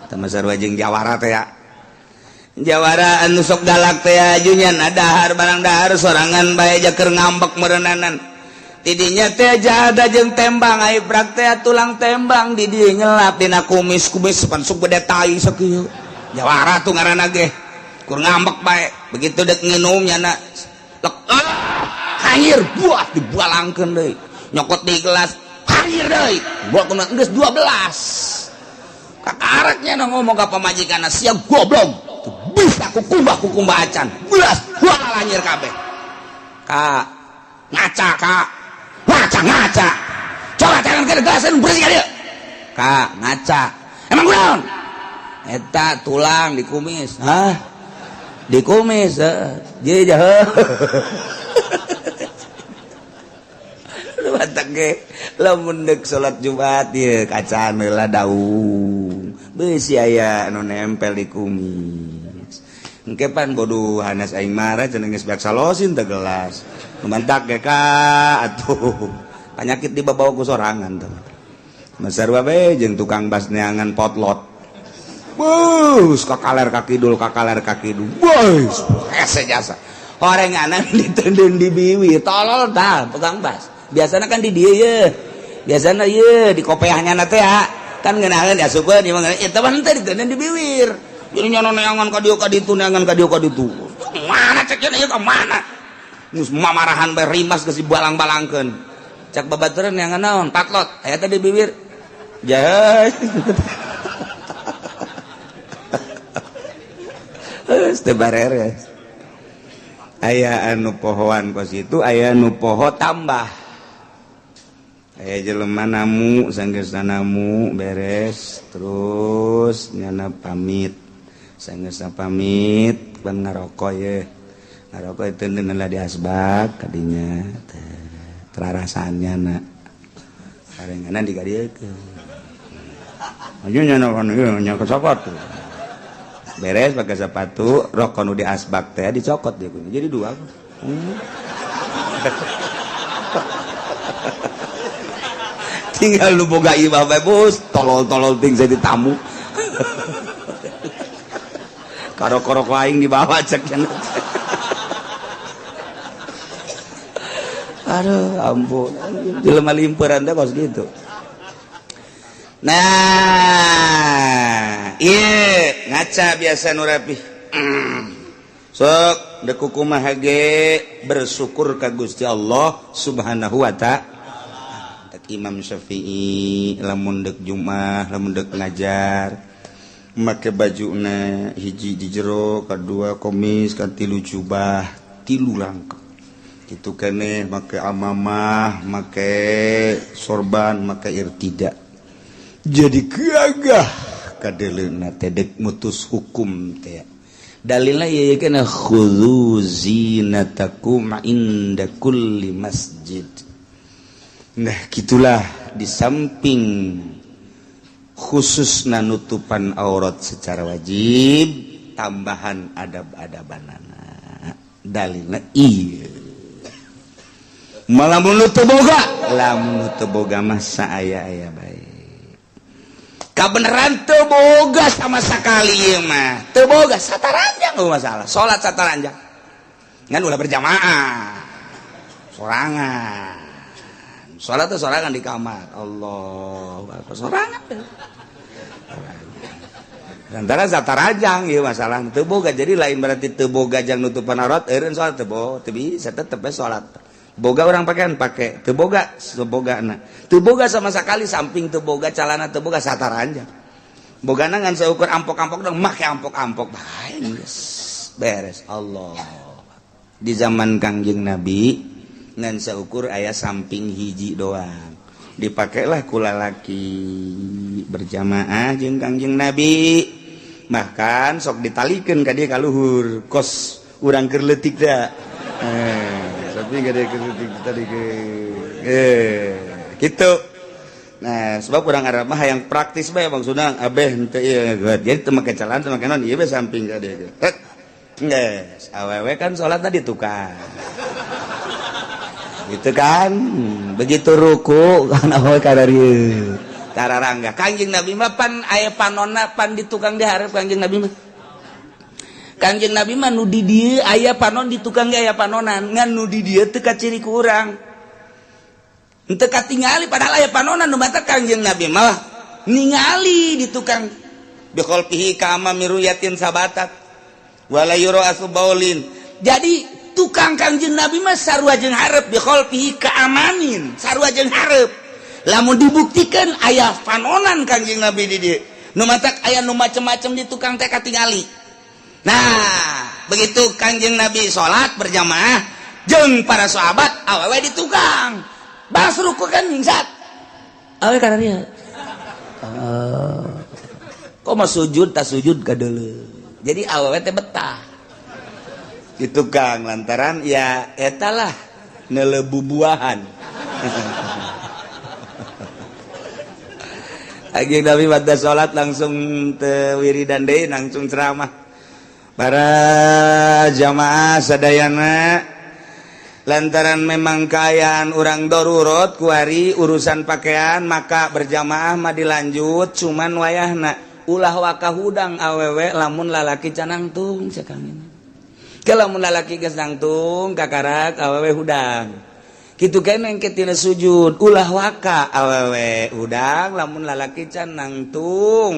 Tama sarua jeung jawara teh ya, jawara anu sok galak teh ajunya dahar barang dahar sorangan bae, jaker ngambek meureunanan. Tidinya teh jada jeung tembang ai prak teh tulang tembang di dieu nyelap dina kumis, kumis pan sok gede tai sakieu. Jawara tuh ngaranna ge kur ngambek bae. Begitu dek nginum nyana lek, ah, hanyir buat dibualangkeun deui, nyokot di gelas hanyir deui, buat kena geus 12 kakaraknya na ngomong ka pamajikanna, "Sia goblok, bisa kukumbah kukumbah acan belas buah hanyir kabeh." Kak ngaca, kak ngaca, ngaca, coba jangan ke gelasan bersih kali. Kak ngaca, emang kunaon eta tulang di kumis? Hah, di kumis? Jadi jahe batak ge lamun deuk salat Jumat ieu kacaan heula daung beusi aya anu nempel di kumis. Engke pan bodoh hanas aing marah cenah, geus beak salosin teh gelas. Mantak ge ka atuh penyakit dibawa ku sorangan tuh. Masarwa bae jeung tukang bas neangan potlot. Bus kakaler kakidul, kakaler kakidul. Bus hese jasa. Horenganan ditendun di biwi, tolol tah tukang bas. Biasana kan di dieu ye. Biasana ye di kopeahnya teh ya. Kan ngeunaheun diasupkeun ieu mah eta mah henteu, ditendun di biwir. Jadi nyana neangan ka dieu ka ditu, neangan ka dieu ka ditu. Mana cek ieu ka mana? Geus mamarahan bae, rimas geus dibalang-balangkeun. Cak babaturan neangan naon? Patlot. Aya teh di bibir. Jahe. Geus teu bareres. Aya anu pohoan kos itu, aya anu poho tambah. Aya jelema namu, sanggeusna namu beres, terus nyana pamit. Sanggeusna pamit pan ngarokok ye. Ngarokok itu lah di asbak kadinya teh terarasaan nyana. Karenganan dikadiekeun. Aja nyana kan ieu nya ke sepatu. Beres pakai sepatu, rokok nu di asbak teh dicokot dia punya. Jadi dua. Tinggal lu boga imah bae bos, tolol-tolol ting jadi tamu. Karok-karok aing dibawa cek cenah. Aduh, ampun. Jelema limpuran teh kos gitu. Nah, iya ngaca biasa nu rapih. Sok deuk kumaha ge bersyukur ka Gusti Allah Subhanahu wa ta'ala. Tek Imam Syafi'i lamun deuk Jumat, lamun deuk ngajar make bajuna hiji di jero, kadua komis, katilu jubah, tilu rangkep. Kitu keneh make amamah, make sorban, make irtida. Jadi gagah kadeleuna teh deuk mutus hukum teh. Dalilna ieu kana khudzu zinatakum inda kulli masjid. Nah, gitulah di samping khususna nutupan aurat secara wajib, tambahan adab-adabanana. Dalilna ieu. Malamun nu teu boga, lamun nu teu boga mah saaya-aya bae. Kabeneran teu boga sama sekali ieu mah. Teu boga sataranjang eueuh masalah. Salat sataranjang. Ngan ulah berjamaah. Sorangan. Salat teh sorangan di kamar. Allahu akbar. Sorangan teh. Antara sataranjang ieu masalah teu boga. Jadi lain berarti teu boga jang nutupan aurat eureun salat teu boga, teu bisa tetep we salat. Boga orang pakaian pake, teu boga sebogana. Teu boga sama sekali samping teu boga calana teu boga sataranjang. Bogana ngan seukur ampok-ampok dong make ampok-ampok bae geus beres. Allah. Di zaman Kangjeng Nabi ngan seukur aya samping hiji doang. Dipakailah ku lalaki berjamaah jeung Kangjeng Nabi. Bahkan sok ditalikeun ka dieu ka luhur kos urang keur leutik da. Tapi gak ada kritik tadi ke gitu. Nah, sebab kurang Arab mah yang praktis bae maksudna abeh henteu ieu jadi teu make celana teu make naon ieu bae samping ka dieu. Geus, awewe kan salat tadi tukang. Gitu kan. Begitu ruku kan awewe ka dieu. Tararangga. Kangjeng Nabi mah pan aya panonna pan di tukang di hareup Kangjeng Nabi mah. Kangjeng Nabi mah nu di dieu aya panon di tukang ge aya panonan ngan nu di dieu teu kaciri ku urang. Henteu katingali padahal aya panonan nu mata Kangjeng Nabi mah ningali di tukang bi khalfihi ka amami ruyatin sabatat wala yura asbaulin. Jadi tukang Kangjeng Nabi mah sarua jeung hareup bi khalfihi ka amamin sarua jeung hareup. Lamun dibuktikan aya panonan Kangjeng Nabi di dieu nu matak aya nu macem-macem di tukang teh katingali. Nah, begitu Kangjeng Nabi salat berjamaah jeung para sahabat awewe di tukang. Bas ruku kan nyingsat. Awewe kana dieu. Kok mah sujud tak sujud kadeuleu. Jadi awewe teh betah. Di tukang lantaran ya eta lah neuleuh bubuahan. Kangjeng Nabi pada salat langsung teu wiridan deui langsung ceramah. Para jamaah sadayana lantaran memang kaayaan urang darurat kuari urusan pakaian maka berjamaah mah dilanjut cuman wayahna ulah waka hudang awewe lamun lalaki canangtung cek kami. Ke lamun lalaki geus nangtung kakarak awewe hudang. Kitu keneh engke tina sujud ulah waka awewe hudang lamun lalaki canangtung.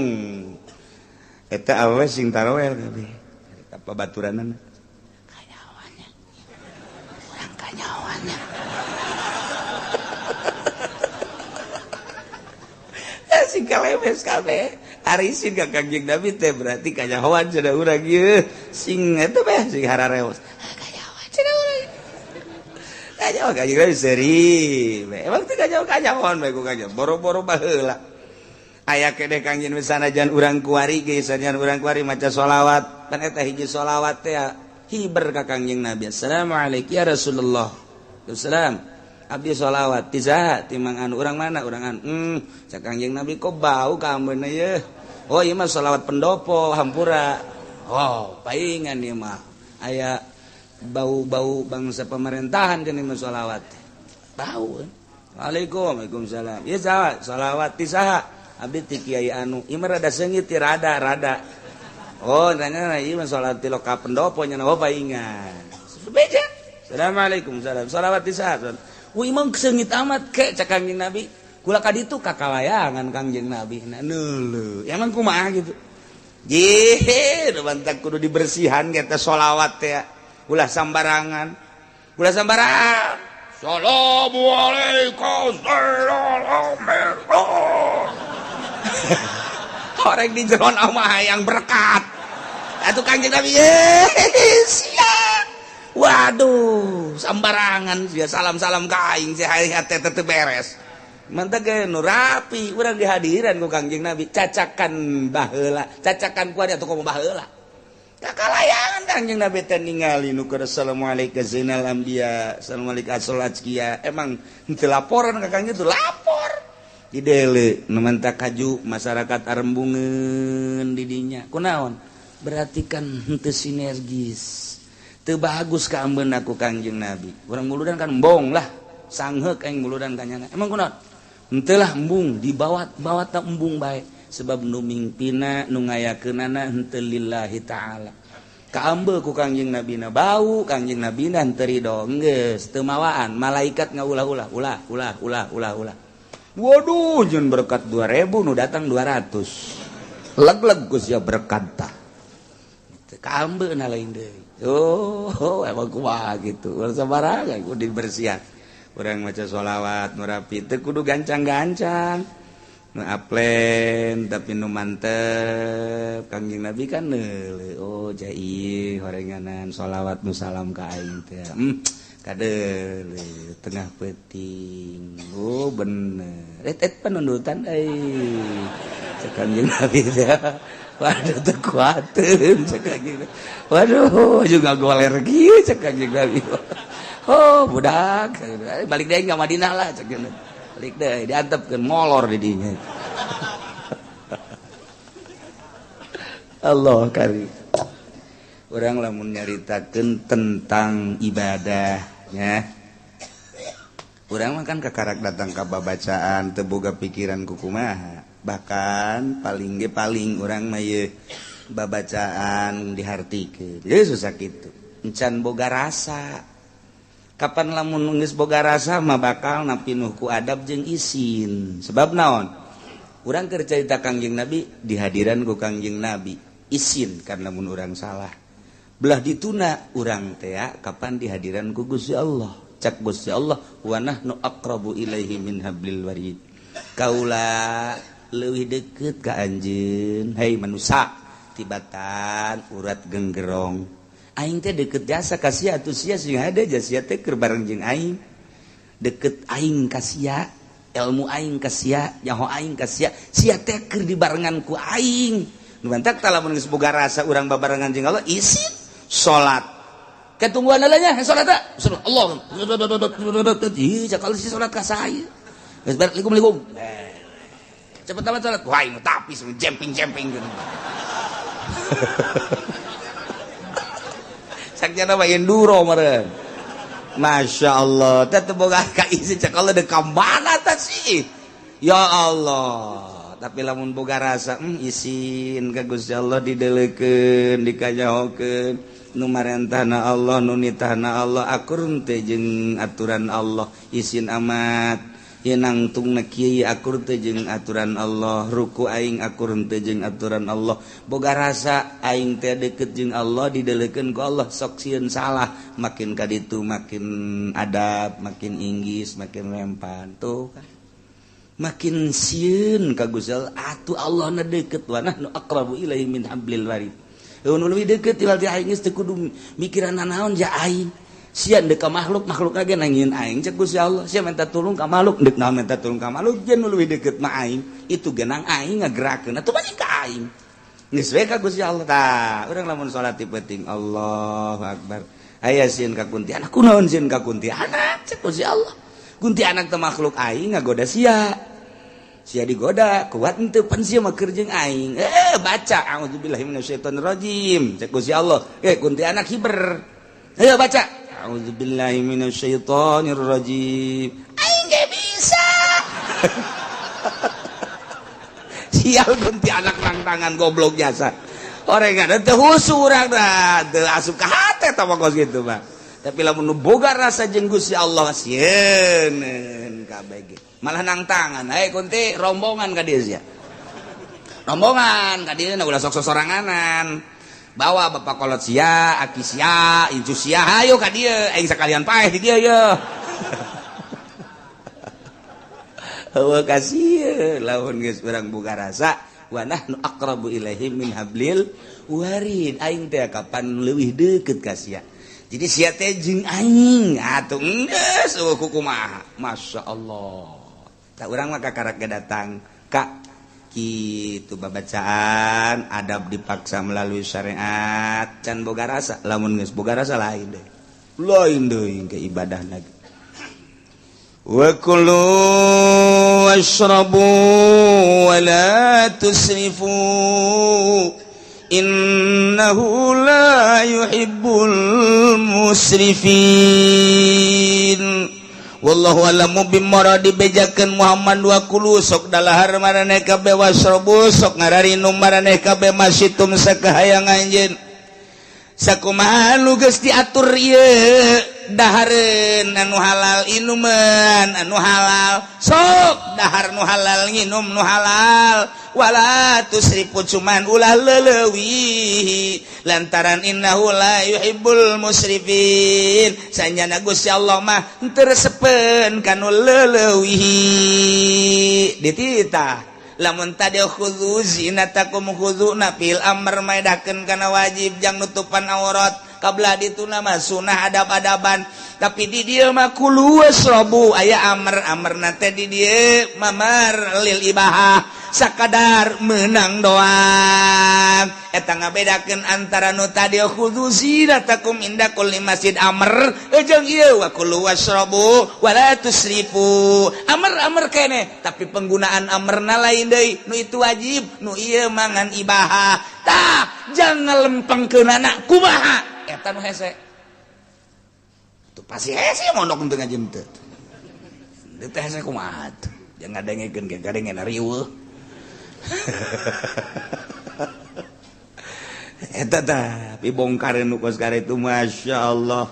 Eta awewe sing tarawel kabeh. Pabaturanana kanyawanya urang kanyawanya Sing kalemes kabeh. Ari isin ka Kangjeng Nabi teh berarti kanyahoan cenah urang ieu. Sing eta beh sing harareos. Kanyahoan cenah urang. Kanyahoan Kangjeng Nabi seuri. Emang teh kanyahoan bae ku Kangjeng. Boro-boro baheula. Aya keneh Kangjeng sanajan urang kuari ge sanajan urang kuari maca sholawat. Pan eta hiji sholawat teh hiber ka Kangjeng Nabi. Assalamualaikum ya Rasulullah. Waalaikumsalam. Abdi sholawat ti saha ti Mang anu urang mana urang anu. Cak Kangjeng Nabi kok bau ka ambeuna ye. Oh ieu mah sholawat pendopo hampura. Oh paingan ieu mah. Aya bau-bau bangsa pemerintahan geuning mah sholawat. Bau. Waalaikum waalaikumsalam. Ieu saha sholawat ti saha? Abdi ti kiai anu. Ieu mah rada seungit ti rada-rada. Oh nanya ieu mah sholawat ti loka pendopo nya oh paingan. Beja. Assalamualaikum salam. Sholawat ti saha? Wih emang seungit amat ke cak Kangjeng Nabi. Kula ka ditu kakalayangan Kangjeng Nabi. Nah neuleuh. Emang kumaha gitu. Jih, nu bantak kudu dibersihan eta sholawat teh. Ulah sambarangan. Ulah sambarangan. Assalamualaikum. Orang di jeron mah hayang berkat. Atuh Kangjeng Nabi siap. Waduh, sambarangan sia salam-salam ka aing sia hate teh teu beres. Mantap ge nu rapi, urang dihadiran ku Kangjeng Nabi, cacakan baheula, cacakan ku atuh komo baheula. Kakalayangan Kangjeng Nabi teh ningali nu keur assalamualaikum zainal anbiya, assalamualaikum asal azkiya. Emang henteu laporan ka Kangjeng teu lapor. Didele nu mantak kaju masyarakat arembungeun di dinya. Kunaon? Berarti kan henteu sinergis. Teu bagus ka ambeuna ku Kangjeng Nabi. Urang muludan kan embong lah, sangheuk aing muludan ka nyana. Emang kunaon? Henteu lah embung, dibawat-bawat ta embung bae. Sebab nu mingpina nu ngayakeunana henteu lillahi ta'ala. Kaambe ku Kangjeng Nabi na bau, Kangjeng Nabi na henteu ridho. Geus teu mawaan, malaikat ngaulah-ulah, ulah ulah ulah ulah ulah. Waduh, jeung berkat 2000 nu datang 200. Leg-leg ku sia berkat tah. Kaambe na lain deui. Oh, emang kumaha gitu. Urang sabarangan kudu dibersihan. Urang maca sholawat nu rapi teu kudu gancang-gancang. Nu aplen tapi nu mantep. Kangjeng Nabi kan neuleuh. Oh, jai horenganan sholawat nu salam ka aing teh. Kadeuleuh tengah peuting. Oh, bener. Et penundutan euy. Cek Kangjeng Nabi teh. Waduh teu kuateun cek Kangjeng. Waduh juga goler kieu cek Kangjeng Nabi. Oh budak balik deui ka Madinah lah cek. Balik deui diantepkeun molor di dinya. Allah karim. Urang lamun nyaritakeun tentang ibadahnya. Urang mah kan kakarak datang ka babacaan teu boga pikiran ku kumaha. Bahkan paling ge paling urang mah ye babacaan dihartikeun. Ye susah kitu. Encan boga rasa. Kapan lamun geus boga rasa mah bakal napinuh ku adab jeung isin. Sebab naon? Urang keur carita Kangjeng Nabi dihadiran ku Kangjeng Nabi. Isin karena mun urang salah. Belah dituna urang teh kapan dihadiran ku Gusti Allah. Cak Gusti Allah wa nahnu aqrabu ilaihi min hablil warid. Kaula leuwih deket ka anjeun hei manusa tibatan urat genggerong aing teh deket jasa ka sia atuh sia sing hade sia teh keur bareng jeung aing deket aing ka sia ilmu aing ka sia nyaho aing ka sia sia teh keur dibarengan ku aing nu mantak tah lamun geus boga rasa urang babarengan jeung Allah isin salat ketungguan nya salat teh Allah ih cakal si salat ka saya geus bareng likum-likum cepet amat salat wah ini tapi jemping-jemping gitu. Sakjana mah enduro meureun. Masya Allah teh teu boga ka isi cek Allah deuk ka mana tah sih. Ya Allah, tapi lamun boga rasa isin ka Gusti Allah dideulekeun, dikanyahokeun nu marentahna Allah, nu nitahna Allah akur teh jeung aturan Allah isin amat. Nangtung na kieu akur teh jeung aturan Allah, ruku aing akur teh jeung aturan Allah. Boga rasa aing teh deket jeung Allah dideulekeun ku Allah sok sieun salah, makin ka ditu makin adab, makin inggis, makin lempan tuh kan. Makin sieun ka Gusti Allah atuh, Allah na deket, wa nahnu aqrabu ilaihi min hablil warid. Nu leuwih deket ti aing, geus teu kudu mikiran naon ja aing. Sia deuk ka makhluk, makhluk ge nangieun aing, cek Gusti Allah. Sia minta tulung ka makhluk, deuk naon minta tulung ka makhluk? Jeung nu leuwih deket mah aing. Itu genang aing ngagerakeun atuh banyak ka aing. Geus we ka Gusti Allah. Tah, urang lamun salat ti penting, Allahu akbar. Aya sieun ka kuntilanak, kunaon sieun ka kuntilanak? Cek Gusti Allah. Kuntilanak teh makhluk aing, ngagoda sia. Sia digoda kuat henteu? Pan sia mah keur jeung aing. Baca auzubillahi minasyaitonirrajim, cek Gusti Allah. Kuntilanak hiber. Ayo baca auzubillahi minasyaitonirrajim. Aing ge bisa. Sial, kuntilanak nangtangan, goblok jasa. Orang ada teu husu, urang dah teu asup ka hate tah kos kitu mah. Tapi lamun nu boga rasa jeung Gusti Allah, sieun kabeh, malah nangtangan. "Hey kunti, rombongan ka dieu sia, rombongan ka dieu, ulah sok sosoranganan. Bawa bapak kolot sia, aki sia, incu sia, hayo ka dieu. Aing sakalian paeh di dieu ye." Eueuh kasih lamun geus urang boga rasa wa nahnu aqrabu ilaihi min hablil warid, aing teh kapan leuwih deukeut ka sia. Jadi sia teh jeung aing atuh geus eueuh kumaha. Masya Allah. Tak, urang mah kakarak datang ka kitu babacaan adab dipaksa melalui syariat, can boga rasa. Lamun geus boga rasa, lain deh, lain deui ke ibadah lagi. Wa kulu washrabu wa la tusrifu innahu la yuhibbul musrifin. Wallahu a'lamu bimuradi. Bejakeun Muhammad, wa kulu, sok dalahar maraneh kabeh, wasrobu, sok ngararinum maraneh kabeh, masyitum, sakahayang anjeun. Sakumaha nu geus diatur ieu, dahareun anu halal, inuman anu halal, sok dahar nu halal, nginum nu halal. Wala tusrifu, cuman ulah leleuwih, lantaran innahu la yuhibbul musrifin, sanjana Gusti Allah mah teu resepeun kanu leleuwih. Dititah lamun tadi khudzu zinatakum, khudzu na fi'il amr, maedakeun kana wajib jang nutupan aurat. Kabla ditu nama sunah, adab-adaban. Tapi di dieu mah kulu wasrobu aya amr, amr teh di dieu mamar lil ibahah, sakadar menang doang. Eta ngabedakeun antara nu tadi khudzu zinatakum inda kulli masjid, amr, jeung ieu wa kulu wasrobu wala tusrifu, amr amr kene, tapi penggunaan amrna lain deui. Nu itu wajib, nu ieu mangan ibahah. Tah, jangan lempengkeunana kumaha, eta nu hese. Tuh pasti hese mondok untuk ngaji teu. Teu hese kumaha tuh? Jangan ngadengekeun ge gadengen riweuh. Eta tah dibongkar nu kos itu, Masya Allah.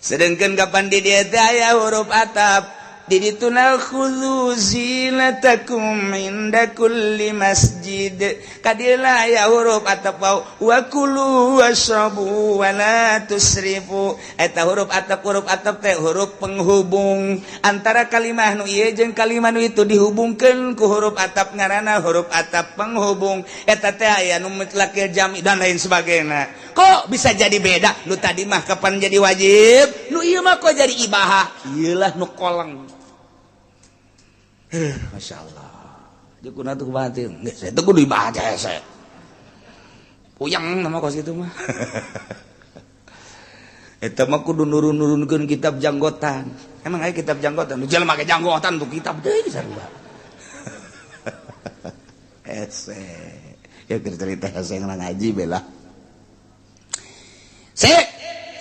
Sedangkan kapan di dieu teh aya huruf ataf. Di dituna khudzu zinatakum inda kulli masjid, kadila aya huruf ataf wa kulu wasrabu wa la tusrifu. Eta huruf ataf, huruf ataf teh huruf penghubung antara kalimah nu ieu jeung kalimah nu itu, dihubungkeun ku huruf ataf, ngaranna huruf ataf penghubung. Eta teh aya nu mutlakil jami dan lain sebagainya. Kok bisa jadi beda? Nu tadi mah kapan jadi wajib, nu ieu mah kok jadi ibahah? Ieulah nu koleng. Masya Allah. Jeung tuh batin geus eta kudu dibaca hese. Puyeng nama kos itu mah. Eta mah kudu nurun-nurunkeun kitab janggotan. Emang aya kitab janggotan? Nu jelema make janggotan tuh kitab deui sarua. Hese. Ya keur cerita hese ngaji bela. Se,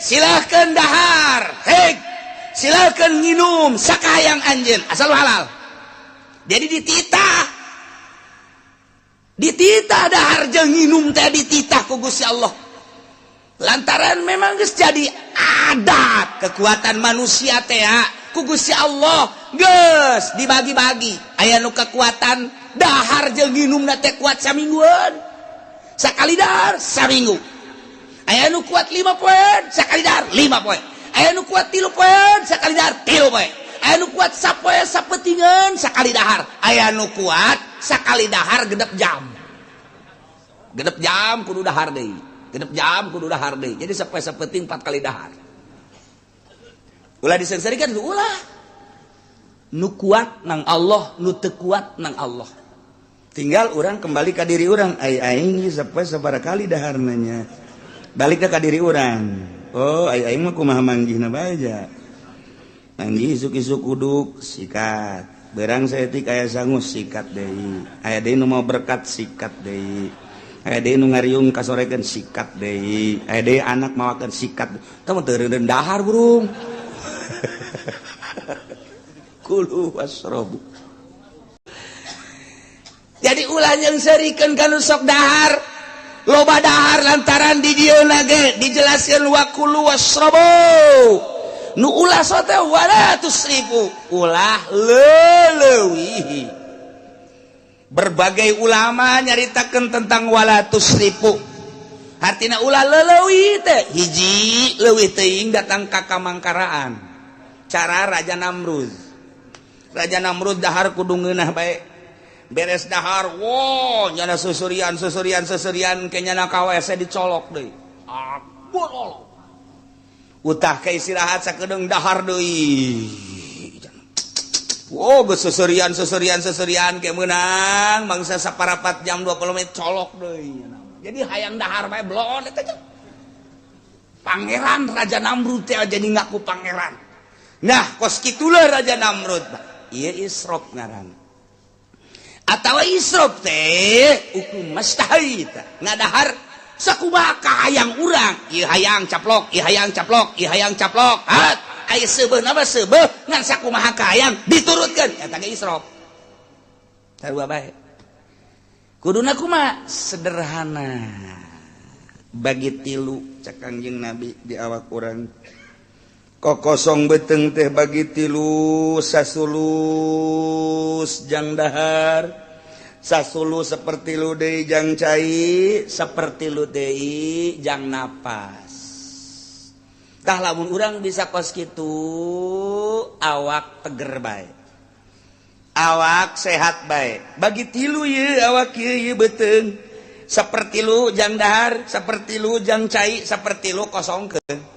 silahkan dahar, hei, silahkan minum sakahayang anjeun asal halal. Jadi dititah, dititah dahar jeung nginum teh dititah ku Gusti Allah, lantaran memang geus jadi adat kekuatan manusia teh ku Gusti Allah geus dibagi-bagi. Aya nu kekuatan dahar jeung nginum teh kuat samingguan, sakali dahar saminggu. Aya nu kuat 5 poe, sakali dahar 5 poe. Aya nu kuat 3 poe, sakali dahar 3 poe. Aya nu kuat sapoe sapetingan sakali dahar, aya nu kuat sakali dahar genep jam. Genep jam kudu dahar deui. Genep jam kudu dahar deui. Jadi sapoe sapeting 4 kali dahar. Ulah disengsarikan ulah. Nu kuat nang Allah, nu teu kuat nang Allah. Tinggal orang kembali ke diri orang. Ai aing sapoe sabaraha kali daharna. Balik ke diri orang. Oh, ai aing mah kumaha manggihna bae ja. Manggih isuk-isuk uduk sikat. Berang saeutik aya sangu sikat deui. Aya deui nu mau berkat sikat deui. Aya deui nu ngariung kasorekeun sikat deui. Aya deui anak mawakeun sikat. Tah mah teu reundeun dahar burung. Kulu wasrobu. Jadi ulah yang serikeun ka nu sok dahar. Loba dahar lantaran di dieu ge dijelaskeun wa kulu wasrobu. Nu ulah sote wala tusrifu, ulah leleuwihi. Berbagai ulama nyaritakeun tentang wala tusrifu. Hartina ulah leleuwih teh hiji leuwih teuing datang ka kamangkaraan. Cara Raja Namrud. Raja Namrud dahar kudu ngeunah bae. Beres dahar, wo nyana susurian susurian susurian ke nyana ka WC dicolok deui. Akur. Utah ke istirahat sakedeung dahar deui. Wo geus susurian susurian susurian ke meunang mangsa saparapat jam 20 menit colok deui. Jadi hayang dahar bae bloon eta teh. Pangeran Raja Namrud teh jadi ngaku pangeran. Nah, kos kitulah Raja Namrud. Ieu israf ngaran. Atawa israf teh hukum mastahaita ngadahar sakumaha kahayang urang. Ieu hayang caplok, ieu hayang caplok, ieu hayang caplok. Hat, aya seubeuh nama seubeuh ngan sakumaha kahayang diturutkeun eta ge israf. Sarua bae. Kuduna kumaha? Sederhana. Bagi tilu cak Kangjeng Nabi di awak urang. Kokosong beteng teh bagi tilu sasulus jang dahar, sasulu seperti lu deui jang cai, seperti lu deui jang napas. Tah lamun urang bisa kos kitu awak teger bae, awak sehat bae. Bagi tilu ye awak ye, ye beteng seperti lu jang dahar, seperti lu jang cai, seperti lu kosongkeun.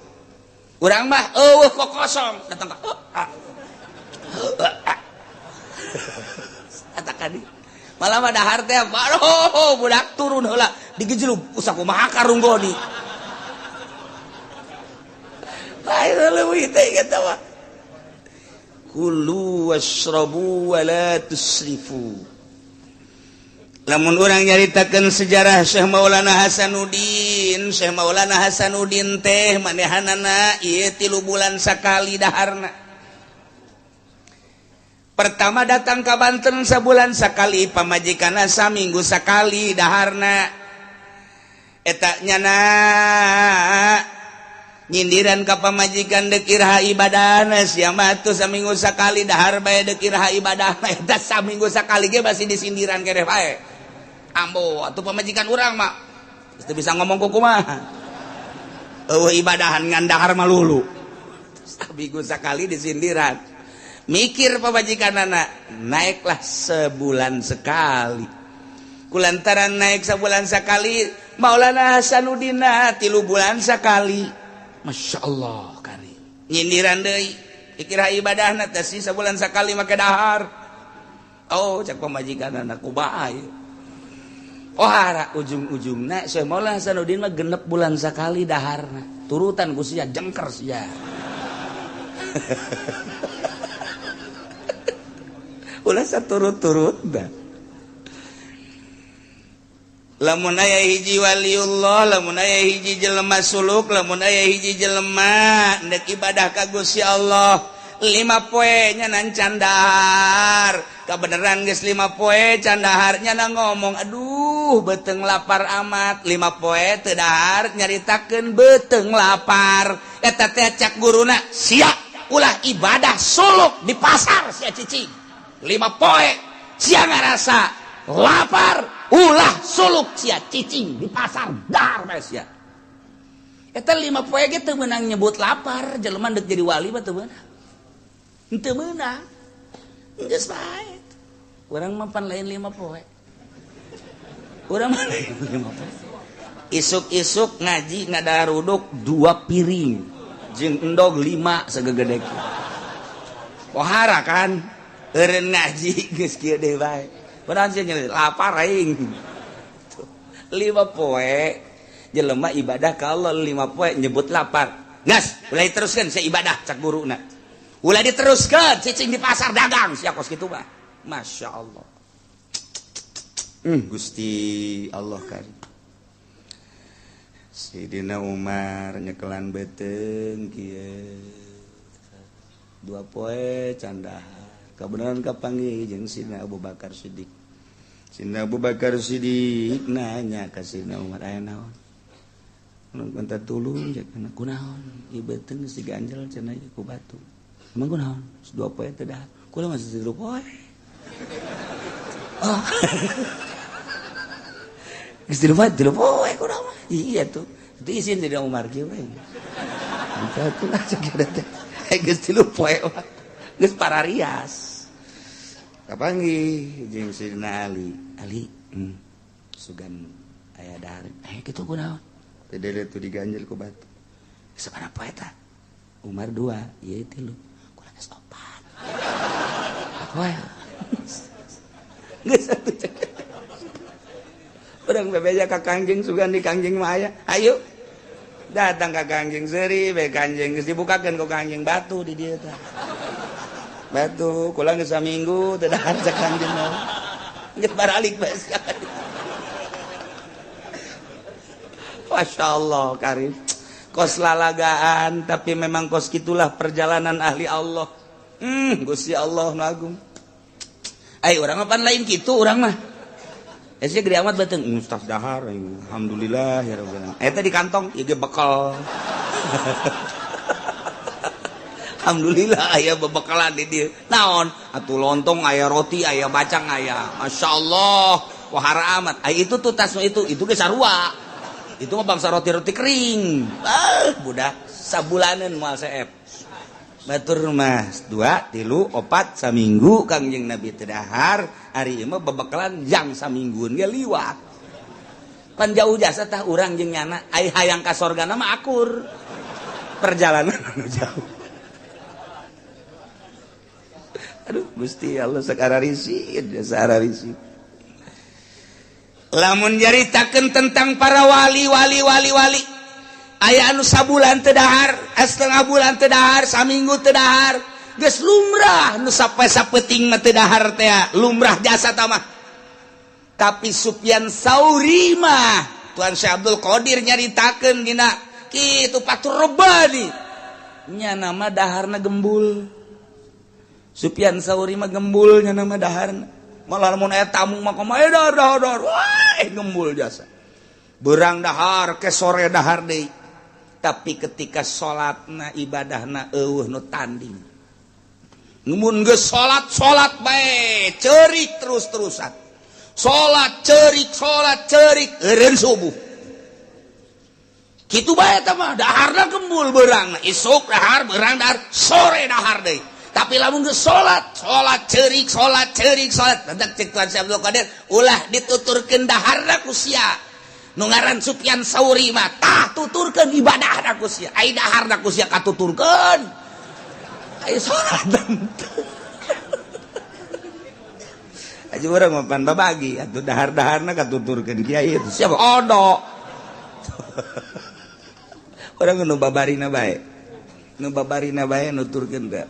Urang mah eueuh kok kosong datang ka eta kadi malah mah dahar teh aduh budak turun heula digejlug usah kumaha karunggoni bae leuwih teh eta mah. Kulu washrabu wa la tusrifu. Lamun urang nyaritakeun sejarah Syekh Maulana Hasanuddin, Syekh Maulana Hasanuddin teh manehanana ieu 3 bulan sakali daharna. Pertama datang ka Banten sabulan sakali, pamajikanna saminggu sakali daharna. Eta nyana nyindiran ka pamajikan deuk iraha ibadahna sia mah atuh saminggu sakali dahar bae deuk iraha ibadahna. Eta saminggu sakali ge masih disindiran keneh bae. Ambo atuh pamajikan urang mah teu bisa ngomong kumaha. Eueuh ibadahan ngan dahar malulu. Saminggu sakali disindiran. Mikir pamajikanana, naiklah sebulan sekali. Kulantaran naik sebulan sekali, Maulana Hasanuddin 3 bulan sekali. Masya Allah kari. Nyindiran deui, dikira ibadahna teh sih sebulan sekali make dahar. Oh, cek pamajikanana kumaha ieu. Oh hara ujung-ujungna Syekh Maulana Hasanuddin mah 6 bulan sekali daharna. Turutan ku sia jengker sia. Ulah saturut-turut dah. Lamun aya hiji waliullah, lamun aya hiji jelema suluk, lamun aya hiji jelema ndek ibadah ka Gusti Allah 5 poe nya nan candahar. Kabeneran geus 5 poe candahar nya na ngomong aduh beteng lapar amat 5 poe teu dahar nyaritakeun beteng lapar. Eta teh cak guruna sia ulah ibadah suluk di pasar sia cicing 5 poe sia ngarasa lapar ulah suluk sia cicing di pasar dahar bae sia. Eta 5 poe ge teu meunang nyebut lapar, jelema deuk jadi wali mah teu meunang. Henteu meunang. Geus bae. Urang mah pan lain 5 poe. Urang mah lain 5 poe. Isuk-isuk ngaji ngadaruduk 2 piring jeung endog 5 sagegede. Pohara kan? Eureun ngaji geus kieu deui bae. Padahal sih lapar aing. 5 poe jelema ibadah ka Allah 5 poe nyebut lapar. Gas, ulah diteruskeun sia ibadah cak guruna. Ulah diteruskeun cicing di pasar dagang sia kos kitu mah. Masya Allah. Gusti Allah karim. Sidina Umar nyekelan beuteung kieu. 2 poe candahar. Kabeneran kapanggih jeung Sidina Abu Bakar Siddiq. Sidina Abu Bakar Siddiq nanya ka Sidina Umar aya naon? Mun minta tulung cek kunaon? Ieu beuteung geus diganjel cenah ku batu. Emang kunaon? 2 poe teh dahar. Kula masih 3 poe. Oh. Geus 3 poe kunaon mah? Iya tuh. Itu isin Sidina Umar kieu we. Minta tulung cek teh. Geus 3 poe mah. Geus pararias. Kapanggih jeung Sidina Ali. Ali, sugan aya dahar. Kitu kunaon? Teh dele tuh diganjel ku batu. Sabaraha poe eta? Umar 2, ieu 3. Kula geus 4. Poe. Geus atuh. Urang bebeja ka Kangjeng sugan di Kangjeng mah aya. Ayo. Datang ka Kangjeng seuri bae Kangjeng geus dibukakeun ku Kangjeng batu di dieu tah. Batu kula geus saminggu teu dahar cak Kangjeng mah. Geus baralik bae. Masya Allah karim. Kos lalagaan tapi memang kos gitulah perjalanan ahli Allah. Gusti Allah nu agung. Ai urang mah pan lain kitu urang mah. Esnya gede amat beuteung mustaf dahar alhamdulillah ya rabbil alamin. Eta di kantong ieu ge bekal. Alhamdulillah aya bebekalan di dieu. Naon? Atuh lontong aya roti aya bacang aya. Masyaallah, wahara amat. Ai itu tuh tas itu ge sarua. Itu mah bangsa roti-roti kering. Ah, budak sabulaneun moal seep. Batur mah 2, 3, 4 saminggu Kangjeng Nabi teu dahar, ari ieu mah bebekalan jang saminggueun ge liwat. Pan jauh jasa tah urang jeung nyana, ai hayang ka sorgana mah akur. Perjalanan anu jauh. Aduh Gusti Allah sakararisin, sakararisin. Lamun nyaritakeun tentang para wali wali wali wali aya anu sabulan teu dahar, setengah bulan teu dahar, saminggu teu dahar, geus lumrah nu sampai sapeuting mah teu dahar teh, lumrah jasa tah mah. Tapi Sufyan Sauri mah Tuan Syekh Abdul Qadir nyaritakeun dina kitu Fathur Rabbani nya nama daharna gembul. Sufyan Sauri mah gembul nya nama daharna. Malah mun aya tamu mah kumaha dahar dahar dahar, wah gembul jasa. Berang dahar ke sore dahar deui. Tapi ketika salatna ibadahna eueuh nu tanding. Mun geus salat salat bae ceurik terus-terusan. Salat ceurik salat ceurik eureun subuh. Kitu bae eta mah daharna gembul beurangna, isuk dahar beurang dahar, sore dahar deui. Tapi lamun geus salat, salat ceurik salat ceurik salat, tentang cek Tuhan Syekh Abdul Qadir ulah dituturkeun daharna ku sia. Nu ngaran Sufyan Sauri mah tah tuturkeun ibadahna ku sia, ai daharna ku sia katuturkeun. Ai salat teu. Aja urang mah pan babagi atuh dahar-daharna katuturkeun kiai itu siapa odo. Urang nu babarina bae. Nu babarina bae nuturkeun teh.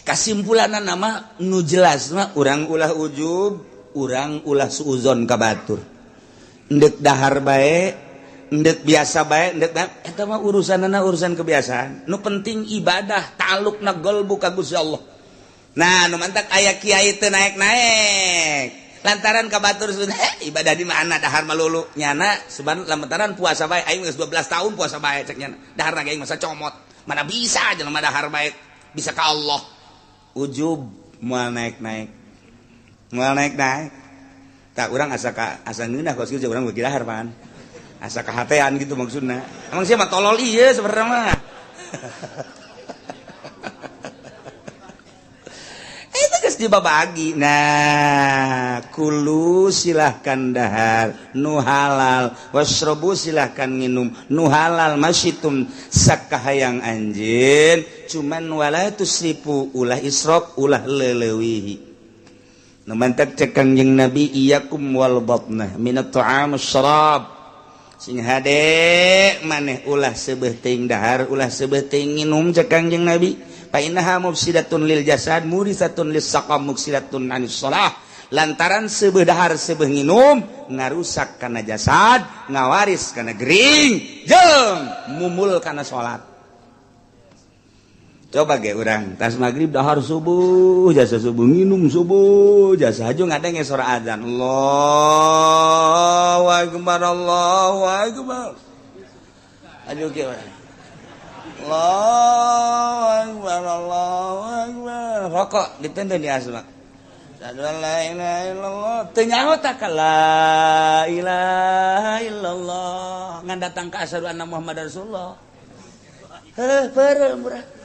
Kasimpulanna nama nu jelas mah urang ulah ujub, urang ulah suuzon ka batur. Endek dahar bae, endek biasa bae, endek eta mah urusanana urusan kebiasaan. Nu penting ibadah, ta'alluqna qalbu ka Gusti Allah. Nah, nu mantak aya kiai teu naek-naek. Lantaran ka batur ibadah di mana dahar malulu nyana suban lantaran puasa bae aing geus 12 tahun puasa bae cek nyana. Daharna ge aing masa comot. Mana bisa jelema dahar bae bisa ka Allah. Ujub moal naek-naek. Moal naek-naek. Tak urang asa ka asa ngeunah kos kieu urang beuki dahar pan. Asa kahatean gitu maksudna. Emang sia mah tolol ieu sebenarnya mah. dibabagi. Nah, kulu silahkan dahar nu halal, wasrobu silahkan nginum nu halal, masyitum sakahayang anjeun, cuman wala tusrifu ulah israf ulah leleuwihi. Nu mantak cek Kangjeng Nabi iyyakum wal batnah minat ta'am syarab. Sing hade maneh ulah seubeuh teuing dahar, ulah seubeuh teuing nginum cek Kangjeng Nabi. Fa innaha mufsidatun lil jasad murisatun lis saqam muksidatun anis shalah. Lantaran seubeuh dahar seubeuh nginum ngarusak kana jasad, ngawaris kana gering, jeung mumul kana salat. Coba ge urang tas magrib dahar subuh, jasa subuh nginum subuh, jasa haju ngadenge sora azan. Allahu akbar, Allahu akbar. Aduh ge urang. Allahu akbar, Allahu akbar. Rokok ditenden di asma. Asyhadu an la ilaha illallah. Teu nyaho tak la ilaha illallah. Ngan datang ka asyhadu anna Muhammadar Rasulullah. Heuh, peureum murah.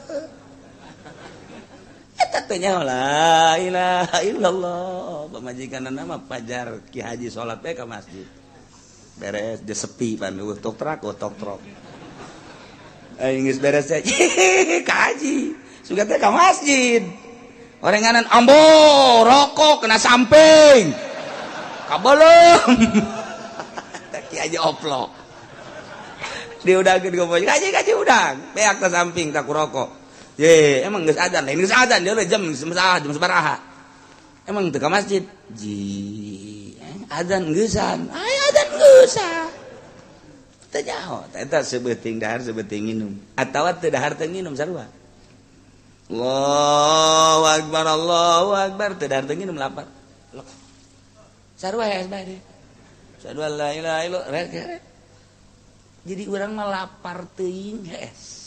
Eta teh nyaho la ilaha illallah. Pamajikanna mah pajar Ki Haji salat we ka masjid. Beres dia sepi pan eueuh tok trak tok trok. Aing geus beres teh ka haji. Sugan teh ka masjid. Orenganan ambo rokok kena samping. Kabelum. Teh Ki Haji oplok. Diudangkeun ku kaji kaji udang. Beak ta samping tak rokok. Ye, emang geus adzan, lain geus adzan dia jam jam sabaraha. Emang teu ka masjid? Ji, adzan geusan. Aya adzan geusan. Teu nyaho, eta sebeuting dahar sebeuting nginum. Atawa teu dahar teu nginum sarua. Allahu akbar, Allahu akbar, teu dahar teu nginum lapar. Sarua ya bae. Asyhadu an la ilaha illallah. Jadi urang mah lapar teuing hees.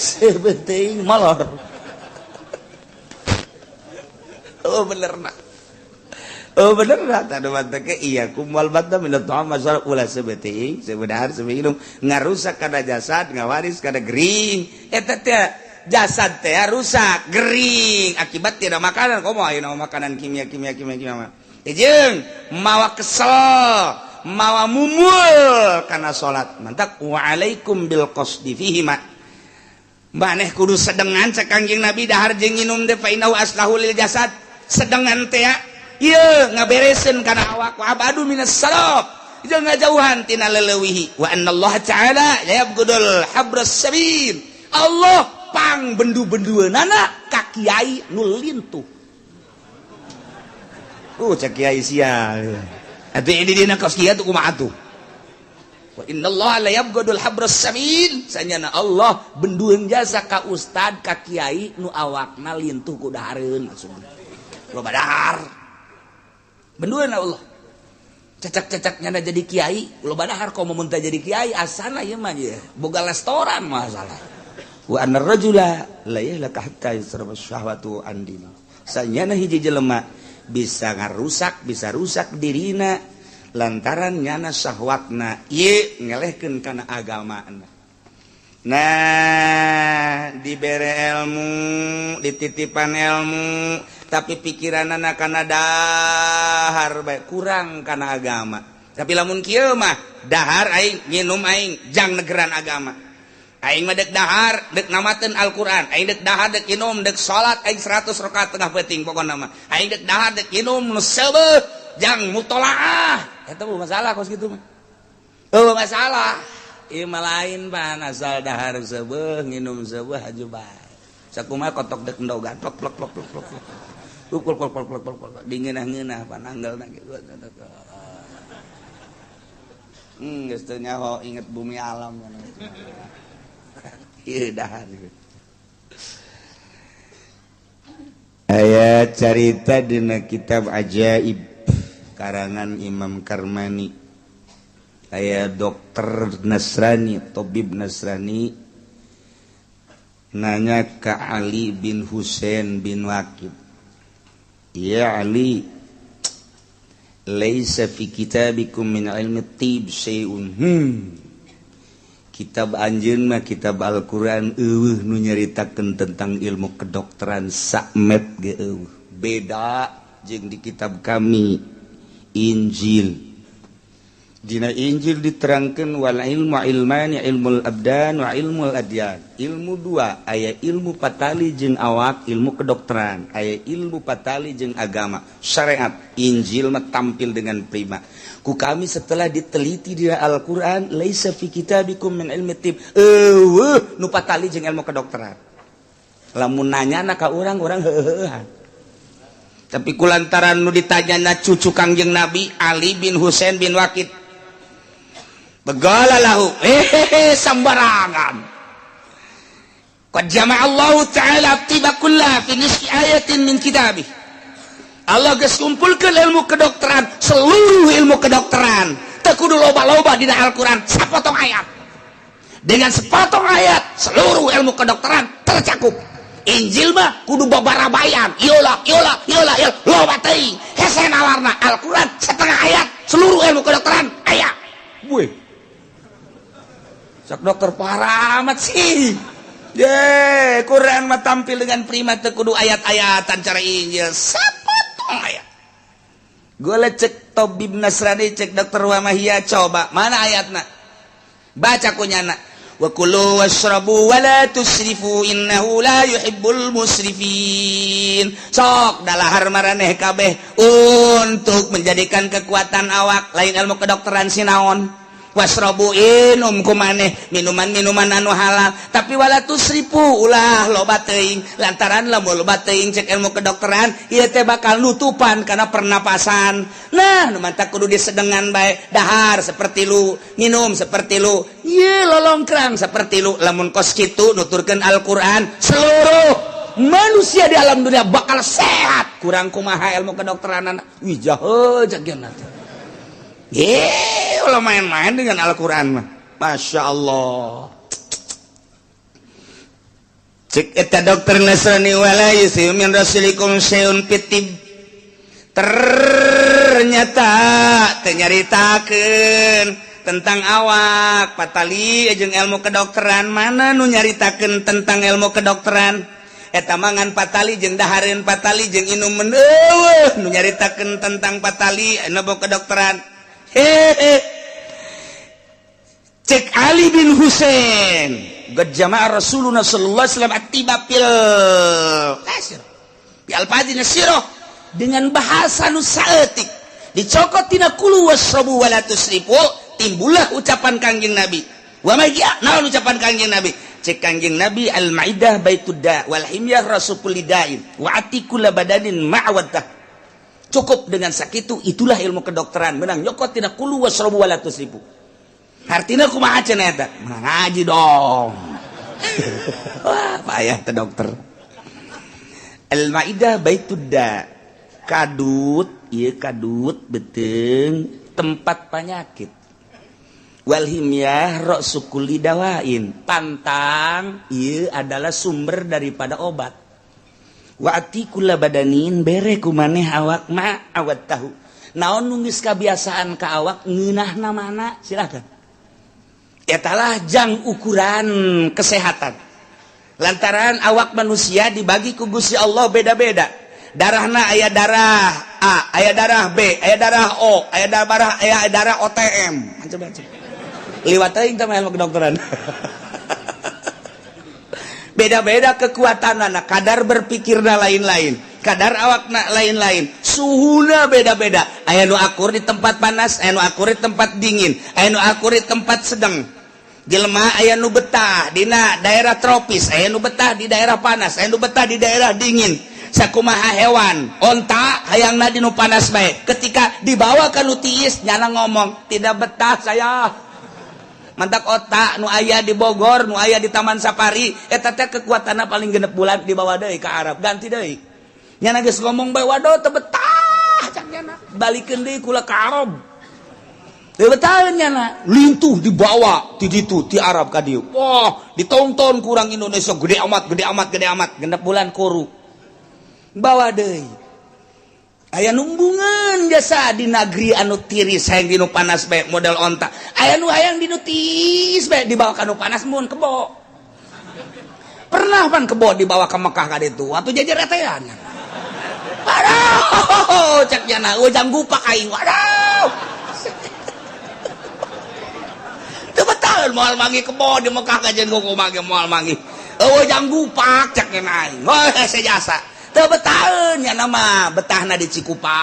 Sebeting molor. Oh bener nak. Oh bener nak. Tadu manteke iya kumal batta minat ta'am masalah ulah sebeting sebedahar sebinum ngarusak kana jasad ngawaris kana gering. Eta teh jasad teh rusak gering akibat tidak makanan. Komo ayeuna makanan kimia kimia kimia kimia. Jeung mawa kesel, mawa mumul kana salat. Mantak wa alaikum bil qasdi fihi ma. Maneh kudu sedengan cek Kangjeng Nabi dahar jeung nginum teh fa innahu aslahu lil jasad. Sedengan teh ieu ngabereseun kana awak wa abadu minas sarab. Jeung ngajauhan tina leleuwihi wa annallaha ta'ala yabghudul habras sabil. Allah pang bendu-bendueunana ka kiai nu lintuh. Cek kiai sia. Atuh ini dina kos kieu tuh kumaha atuh? Wa innallaha la yabghadul habras samin. Sanyana Allah bendueun jasa ka ustad ka kiai nu awakna lintuh ku dahareun maksudna. Loba dahar. Bendueun Allah. Cecak-cecak nyana jadi kiai, loba dahar komo mun teu jadi kiai asana ieu mah ieu. Boga restoran masalah. Wa annar rajula la yahlaka hatta yusraba syahwatu an dini. Sanyana hiji jelema bisa ngarusak, bisa rusak dirina lantaran nyana syahwatna ieu ngelehkeun kana agamana. Nah, dibere ilmu, dititipan ilmu, tapi pikiranana kana dahar bae kurang kana agama. Tapi lamun kieu mah dahar aing nginum aing jang negeran agama. Aing mah dek dahar dek namateun Al-Qur'an, aing dek dahar dek inum dek salat aing 100 rakaat tengah peuting pokona mah. Aing dek dahar dek inum nu seubeuh jang mutolaah. Eta mah masalah kos kitu mah. Eueuh masalah. Ieu mah lain pan asal dahar seubeuh nginum seubeuh haju bae. Sakumaha kotok dek endogan plok plok plok plok plok. Plok plok plok plok plok dingeunah-ngeunah pan anggelna kitu. Geus teu nyaho inget bumi alam. Ieu dahar. Aya carita dina kitab Ajaib karangan Imam Karmani. Aya dokter Nasrani, tabib Nasrani nanya ke Ali bin Husain bin Waqid. Ya Ali, laisa fi kitabikum min ilmi tib syai'un. Kitab anjeun mah, kitab Al-Qur'an, euweuh nu nyaritakeun tentang ilmu kedokteran, sakmet ge euweuh. Beda jeung di kitab kami, Injil. Dina Injil diterangkan wal ilmu ilmani, ilmul abdan wa ilmul adyan. Ilmu dua, aya ilmu patali jeung awak, ilmu kedokteran, aya ilmu patali jeung agama, syariat. Injil mah tampil dengan prima. Ku kami setelah diteliti di Al-Qur'an, laisa fi kitabikum min ilmi tib, euweuh nu patali jeung ilmu kedokteran. Lamun nanya na ka urang, urang heuheuhan. Tapi kulantaran nu ditanyana cucu Kangjeng Nabi Ali bin Husain bin Wakid, begala lahu, eh, sembarangan. Qad jama'a Allah Ta'ala tiba kulla fi nisfi ayatin min kitabih. Allah geus kumpulkeun ilmu kedokteran, seluruh ilmu kedokteran teu kudu loba-loba dina Al-Qur'an, sapotong ayat. Dengan sepotong ayat seluruh ilmu kedokteran tercakup. Injil mah kudu babarabayan, yola yola yola yola, loba teuing, hese nalarna. Al-Qur'an setengah ayat seluruh ilmu kedokteran aya. Wih. Sok dokter parah amat sih. Ye, Quran mah tampil dengan prima, teu kudu ayat-ayatan cara Injil, sapotong ayat. Gue cek tobib Nasrani, cek dokter Wamahia, coba mana ayatna? Baca kunyana. Wa kulu washrabu wa la tusrifu innahu la yuhibbul musrifin. Sok dalahar maraneh kabeh untuk menjadikan kekuatan awak, lain ilmu kedokteran sinaon. Wasrobu, inum kumaneh minuman-minuman anu halal, tapi wala tusrifu, ulah loba teuing, lantaran lamun loba teuing, cek ilmu kedokteran ieu teh bakal nutupan karena pernapasan. Nah, nu mantak kudu disedengan bae, dahar seperti lu, minum seperti lu, ye lolongkrang seperti lu. Lamun kos kitu nuturkeun Al-Qur'an, seluruh manusia di alam dunia bakal sehat. Kurang kumaha ilmu kedokteran? Wih, jahe jagian. Ye, ulah main-main dengan Al-Qur'an mah. Masya Allah. Cek eta dokter Nasrani, wala yusiu min rasulikum syai'un fitib. Ternyata teu nyaritakeun tentang awak patali jeung ilmu kedokteran. Mana nu nyaritakeun tentang ilmu kedokteran? Eta mangan patali jeung dahareun patali jeung inuman, euweuh nu nyaritakeun tentang patali ilmu kedokteran. Hehe, cek Ali bin Husain, qad jama'a Rasulullah sallallahu alaihi wasallam at-tiba fil kasir bi alfazin sirah, dengan bahasa nu saeutik dicokot tina kulu wasrabu wala tusrifu, timbullah ucapan Kangjeng Nabi. Wa ma naon ucapan Kangjeng Nabi? Cek Kangjeng Nabi, al maidah baitud da wal himyah rasul kulli da'in wa atiku badanin ma'waddah. Cukup dengan sakitu, itulah ilmu kedokteran, menang nyokot tina kulu wasrabu wala tusrifu. Artinya kumaha cenah eta? Menang ngaji dong. Wah, payah teh dokter. Al maidah baitud da, kadut ieu, kadut beuteung tempat penyakit. Wal himyah ra'su kulli dawain, pantang ieu adalah sumber daripada obat. Wa ati kulla badanin, bere ku maneh awak ma awat tahu, naon nu geus kabiasaan ka awak, ngeunahna mana silakan. Etalah jang ukuran kesehatan, lantaran awak manusia dibagi ku Gusti Allah beda-beda darahna. Aya darah A, aya darah B, aya darah O, aya darah, aya darah OTM, macam-macam. Liwat teuing teh ilmu kedokteran. Beda-beda kekuatan anak, kadar berpikirna lain-lain, kadar awakna lain-lain, suhuna beda-beda. Aya nu akur di tempat panas, aya nu akur di tempat dingin, aya nu akur di tempat sedang. Jelema aya nu betah dina daerah tropis, aya nu betah di daerah panas, aya nu betah di daerah dingin. Sakumaha hewan, onta hayangna di nu panas bae, ketika dibawa ka nu tiis nyana ngomong, "Tidak betah saya." Mantak onta nu aya di Bogor, nu aya di Taman Safari, eta teh kekuatanna paling 6 bulan, dibawa deui ka Arab, ganti deui. Nyana geus ngomong bae, "Waduh, teu betah," cak nyana, "balikeun deui kula ka Arab." Teu betah nyana, lintuh dibawa ti ditu, ti Arab ka dieu. Wah, ditonton kurang Indonesia, gede amat, gede amat, gede amat. 6 bulan kuru, bawa deui. Aya nu embungeun jasa di negeri anu tiris, hayang dinu panas bae model onta. Aya nu hayang dinu tiis bae, dibawa ka nu panas mun kebo. Pernah pan kebo dibawa ke Mekah ka ditu, atuh jajaretean. Aduh, cek nyana, ujang gupak aing. Waduh. Teu betul moal mangi kebo di Mekah kajen kumaha ge moal mangi. Ujang gupak cek nyana aing. Wah, sejasa. Teu betaheun nya nama betahna di Cikupa.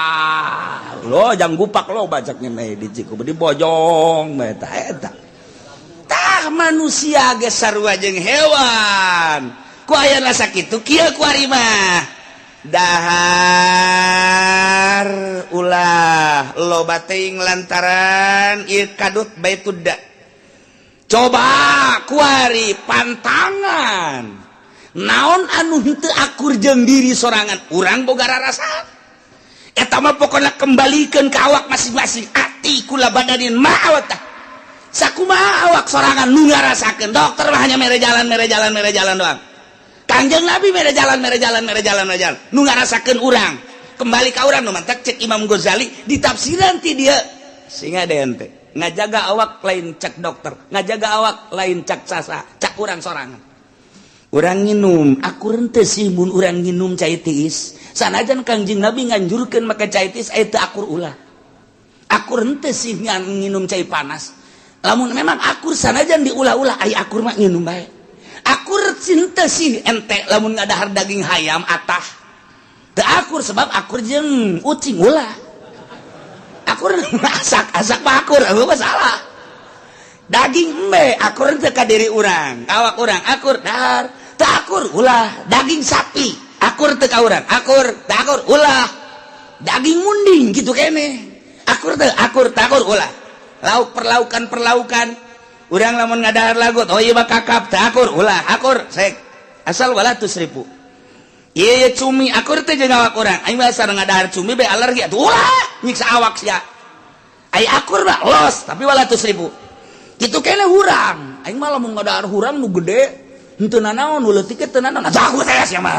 Lo jang gupak lo bacak nya di Cikupa di Bojong eta eta. Tah manusia ge sarua jeung hewan. Ku aya rasa kitu kieu ku ari mah. Dahar ulah loba teuing lantaran ieu kadut baitudda. Coba kuari pantangan. Naon anu henteu akur jeung diri sorangan, urang boga rarasa. Eta mah pokona kembalikeun ka awak masing-masing, ati kula badanin ma'awatah. Sakumaha awak sorangan nu ngarasakeun, dokter mah hanya mere jalan mere jalan mere jalan doang. Kangjeng Nabi mere jalan mere jalan mere jalan mere jalan. Nu ngarasakeun urang, kembali ka urang nu mantak cek Imam Ghazali ditafsiran ti dia. Sehingga ente ngajaga awak lain cek dokter, ngajaga awak lain cek sasa, cak urang sorangan. Urang nginum, akur henteu sih mun urang nginum cai tiis. Sanajan Kangjeng Nabi nganjurkeun make cai tiis aya teu akur ulah. Akur henteu sih nginum cai panas. Lamun memang akur sanajan diulah-ulah aya akur mah nginum bae. Akur henteu sih ente lamun ngadahar daging hayam atah. Teu akur sebab akur jeung ucing ulah. Akur asak-asak mah akur, eueuh masalah. Daging embe akur teu ka diri urang, awak urang akur dahar, teu akur ulah. Daging sapi akur teu ka urang, akur, teu akur ulah. Daging munding kitu kene. Akur teu akur, teu akur ulah. Lauk perlaukan-perlaukan urang lamun ngadahar lagut, oh ieu mah kakap, teu akur ulah, akur sek. Asal wala tusrifu. Ieu cumi akur teu jeung awak urang. Aing mah asal ngadahar cumi bae alergi atuh ulah, nyiksa awak sia. Ai akur mah los, tapi wala tusrifu. Kitu kene hurang. Aing mah lamun ngadahar hurang nu gede, henteu nanaon, nu leutik teu nanaon. Atuh akur teh sia mah.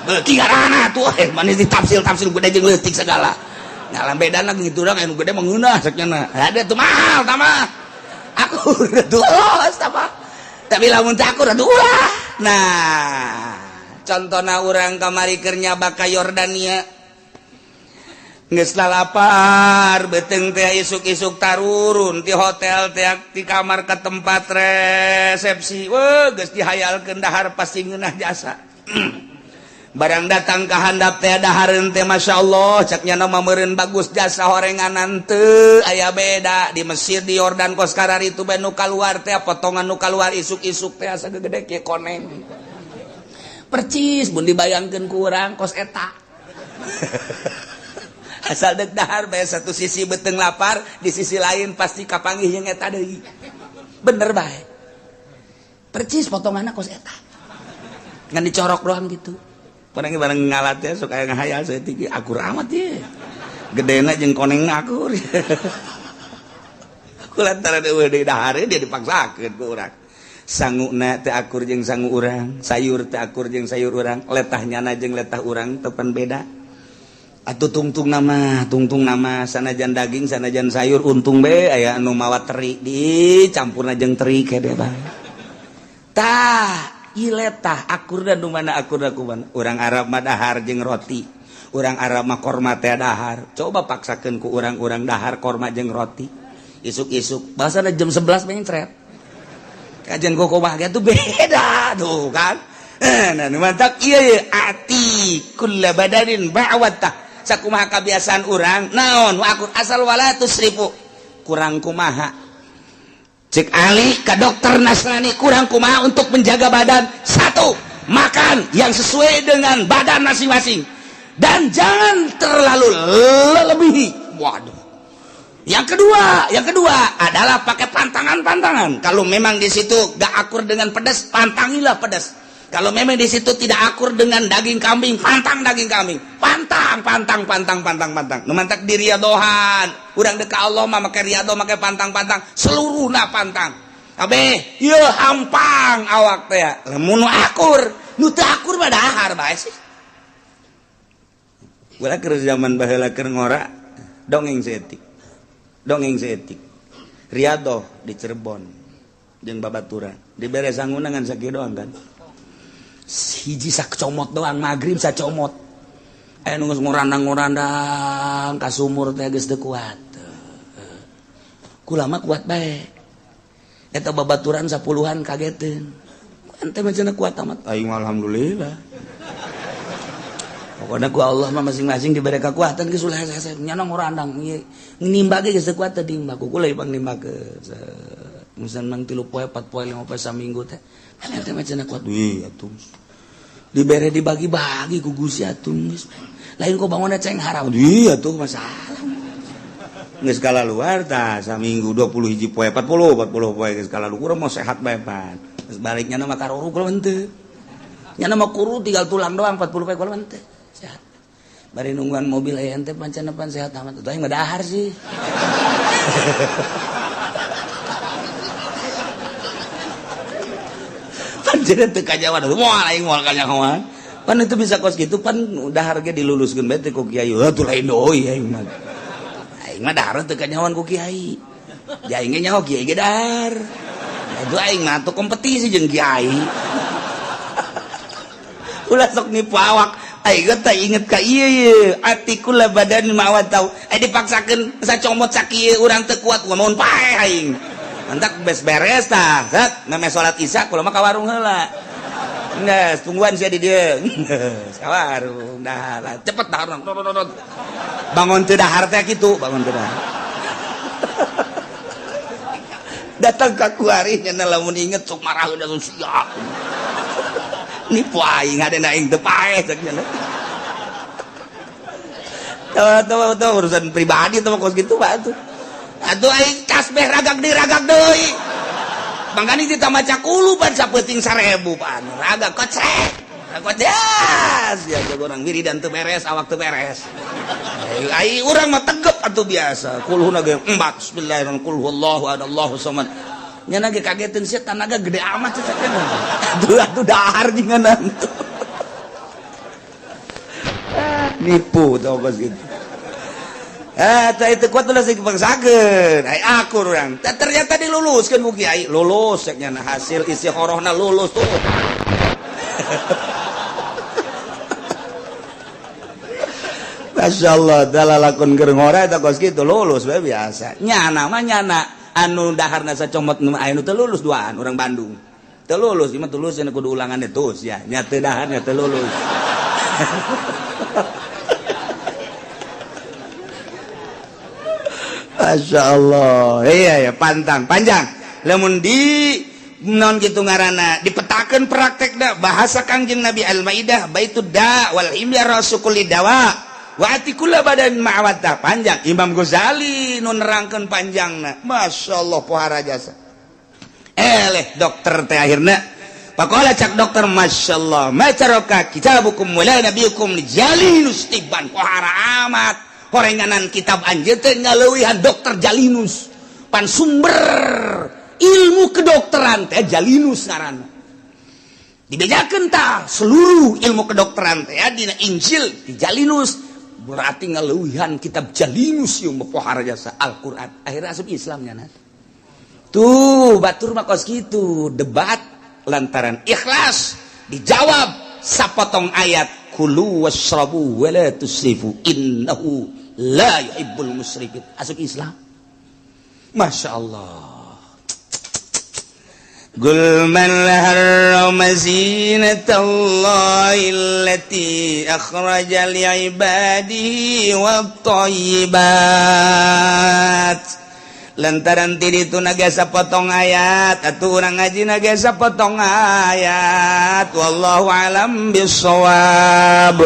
Beuki ngarana tuh eh manis ditafsil-tafsil gede jeung leutik segala. Nah, bedana gitu urang anu gede mah ngeunah cek nya. Ada tuh mahal tah mah. Akur tuh los tah mah. Tapi lamun teu akur atuh ulah. Nah, contohna urang kamari keur nyaba ka Yordania. Geus lalapar beuteung teh isuk-isuk tarurun ti hotel teh ti kamar ke tempat resepsi. Weuh geus dihayalkeun dahar pasti ngeunah jasa. Barang datang ka handap teh dahareun teh masyaallah cak nya mah meureun bagus jasa horenganan teu aya beda di Mesir di Yordan kos karari itu bae nu kaluar teh potongan nu kaluar isuk-isuk teh asa gegede kieu koneng. Percis mun dibayangkeun ku urang kos eta. Asal dek dahar bae satu sisi beuteung lapar, di sisi lain pasti kapanggih jeung eta deui. Bener bae. Percis potonganna kos eta. Ngan dicorok doang gitu. Barang barang ngalat ya sok aya ngahayal saeutik akur amat ye. Gedena jeung konengna akur. Ku lantaran eueuh deui dahar dia dipaksakeun ku urang. Sanguna teu akur jeung sangu urang, sayur teu akur jeung sayur urang, letah nyana jeung letah urang tepan beda. Atuh tungtung nama sanajan daging sanajan sayur untung be aya anu mawa teri dicampurna jeung teri kede bae. Tah ieu letah akur dan nu mana akur da kumaha? Urang Arab mah dahar jeung roti. Urang Arab mah korma teh dahar. Coba paksakeun ku urang-urang dahar korma jeung roti. Isuk-isuk bahasana jam 11 mencret. Kajian koko mah tuh beda tuh kan. Nah, mantap ieu ye ati kulla badanin ba'watah. Sakumaha kebiasaan urang naon akur asal wala tusrifu kurang kumaha cek Ali ke dokter Nasrani kurang kumaha untuk menjaga badan. Satu, makan yang sesuai dengan badan masing-masing dan jangan terlalu lebihi. Waduh, yang kedua adalah pakai pantangan-pantangan. Kalau memang di situ gak akur dengan pedas, pantangilah pedas. Kalau memang di situ tidak akur dengan daging kambing, pantang daging kambing. Pantang, pantang, pantang, pantang, pantang. Nu mantak di riadohan. Urang deka Allah mah make riado, make pantang-pantang, seluruhna pantang. Abe, ieu hampang awak teh. Lamun akur, nu teu akur mah dahar bae sih. Kula keur zaman baheula keur ngora dongeng saeutik. Dongeng saeutik. Riadoh di Cirebon jeung babaturan. Dibere sanguna ngan sakieu doang kan. Hiji sacomot doang magrib sacomot. Aya nu geus ngorandang-ngorandang ka sumur teh geus teu kuat. Kula mah kuat bae. Eta babaturan 10-an kageteun. Ente mah cenah kuat amat. Aing mah alhamdulillah. Pokoknya ku Allah mah masing-masing diberi kekuatan geus ulah hese-hese nyana ngorandang nimba ge geus teu kuat teh nimba ku kula ipang nimba ke misalna mang 3 poe 4 poe 5 poe saminggu teh ente mah cenah kuat wih atuh dibere dibagi-bagi ku Gusti atuh geus lain ku bangunna ceng haram wih atuh masalah geus kalaluar tah saminggu 20 hiji poe 40 poe geus kalaluar urang mah sehat bae pan geus baliknya mah karuru kula henteu nyana mah kuru tinggal tulang doang 40 poe kula henteu sehat. Bari nungguan mobil aya ente pancana pan sehat amat. Atuh aing mah dahar sih. Pancana teu kajawan. Moal aing moal kanyahoan. Pan itu bisa kos kitu pan dahar ge diluluskeun bae teh ku kiai. Atuh lain deui aing mah. Aing mah dahar teu kanyahoan ku kiai. Di aing ge nyaho kiai ge dahar. Atuh aing mah atuh kompetisi jeung kiai. Ulah sok nipu awak. Aing teh inget ka ieu ieu atikul badan mawat tau dipaksakeun sacomot sakieu urang teu kuat mun paeh aing mantak beres beres tah zat meme salat isya kula mah ka warung heula geus tungguan sia di dieu geus ka warung dahar cepet dahar bangun teu dahar teh kitu bangun teu dahar datang ka kuari nya lamun inget sok marah udah siap nipu aing ada aing teu paeh cek nya. Tahu urusan pribadi teh kos kitu mah atuh. Atuh aing tasbih ragak deui ragak deui. Mangkani ditambah cakulu pan sapeuting 1000 pan. Ragak kocek. Kocek. Ya jago urang wiridan teu beres, awak teu beres. Ai urang mah tegep atuh biasa. Kulhuna ge 4 bismillahirrahmanirrahim. Qul huwallahu ahad, Allahu samad. Nyana ge kageteun sia tanaga gede amat cecek. Aduh atuh dahar jinganan. Nipu tau kos gitu. Tah itu kuat ulah sing dipaksakeun. Ai akur urang. Ternyata diluluskeun ku kiai. Lulus cek nyana hasil istikharahna lulus tuh. Masyaallah dalalakon keur ngora eta kos kitu lulus bae biasa. Nyana mah nyana anu daharna sacomot nu aya nu teu lulus duaan urang Bandung. Teu lulus ieu mah tulus cenah kudu ulangan terus ya. Nya teu daharnya teu lulus. Masya Allah. Iya ya pantang panjang. Lamun di non gitu ngaranna dipetakeun praktekna bahasa Kangjeng Nabi Al-Maidah baitud da wal himya rasukuli dawa wa atikula badan ma'awata panjang. Imam Ghazali nu nerangkeun panjangna. Masya Allah pohara jasa. Eleh dokter teh akhirna pakola cak dokter Masya Allah macaroka kitabukum wala nabiyukum jalinus tiban pohara amat horenganan kitab anjeun teh ngaleuwihan dokter Jalinus pan sumber ilmu kedokteran teh Jalinus ngaranna dibejakeun tah seluruh ilmu kedokteran teh dina Injil di Jalinus berarti ngaleuwihan kitab Jalinus ieu mah pohara jasa Al-Qur'an akhirnya asup Islam nya tuh batur mah kos kitu debat lantaran ikhlas dijawab sapotong ayat kulu wasrabu wala tusrifu innahu la yuhibbul musrifin asup Islam. Masya Allah. Qul man harrama zinatallahi allati akhraja li'ibadihi wat-thayyibat. Lantaran ti ditu nagasa potong ayat atuh urang ngaji nagasa potong ayat wallahu alam bissawab.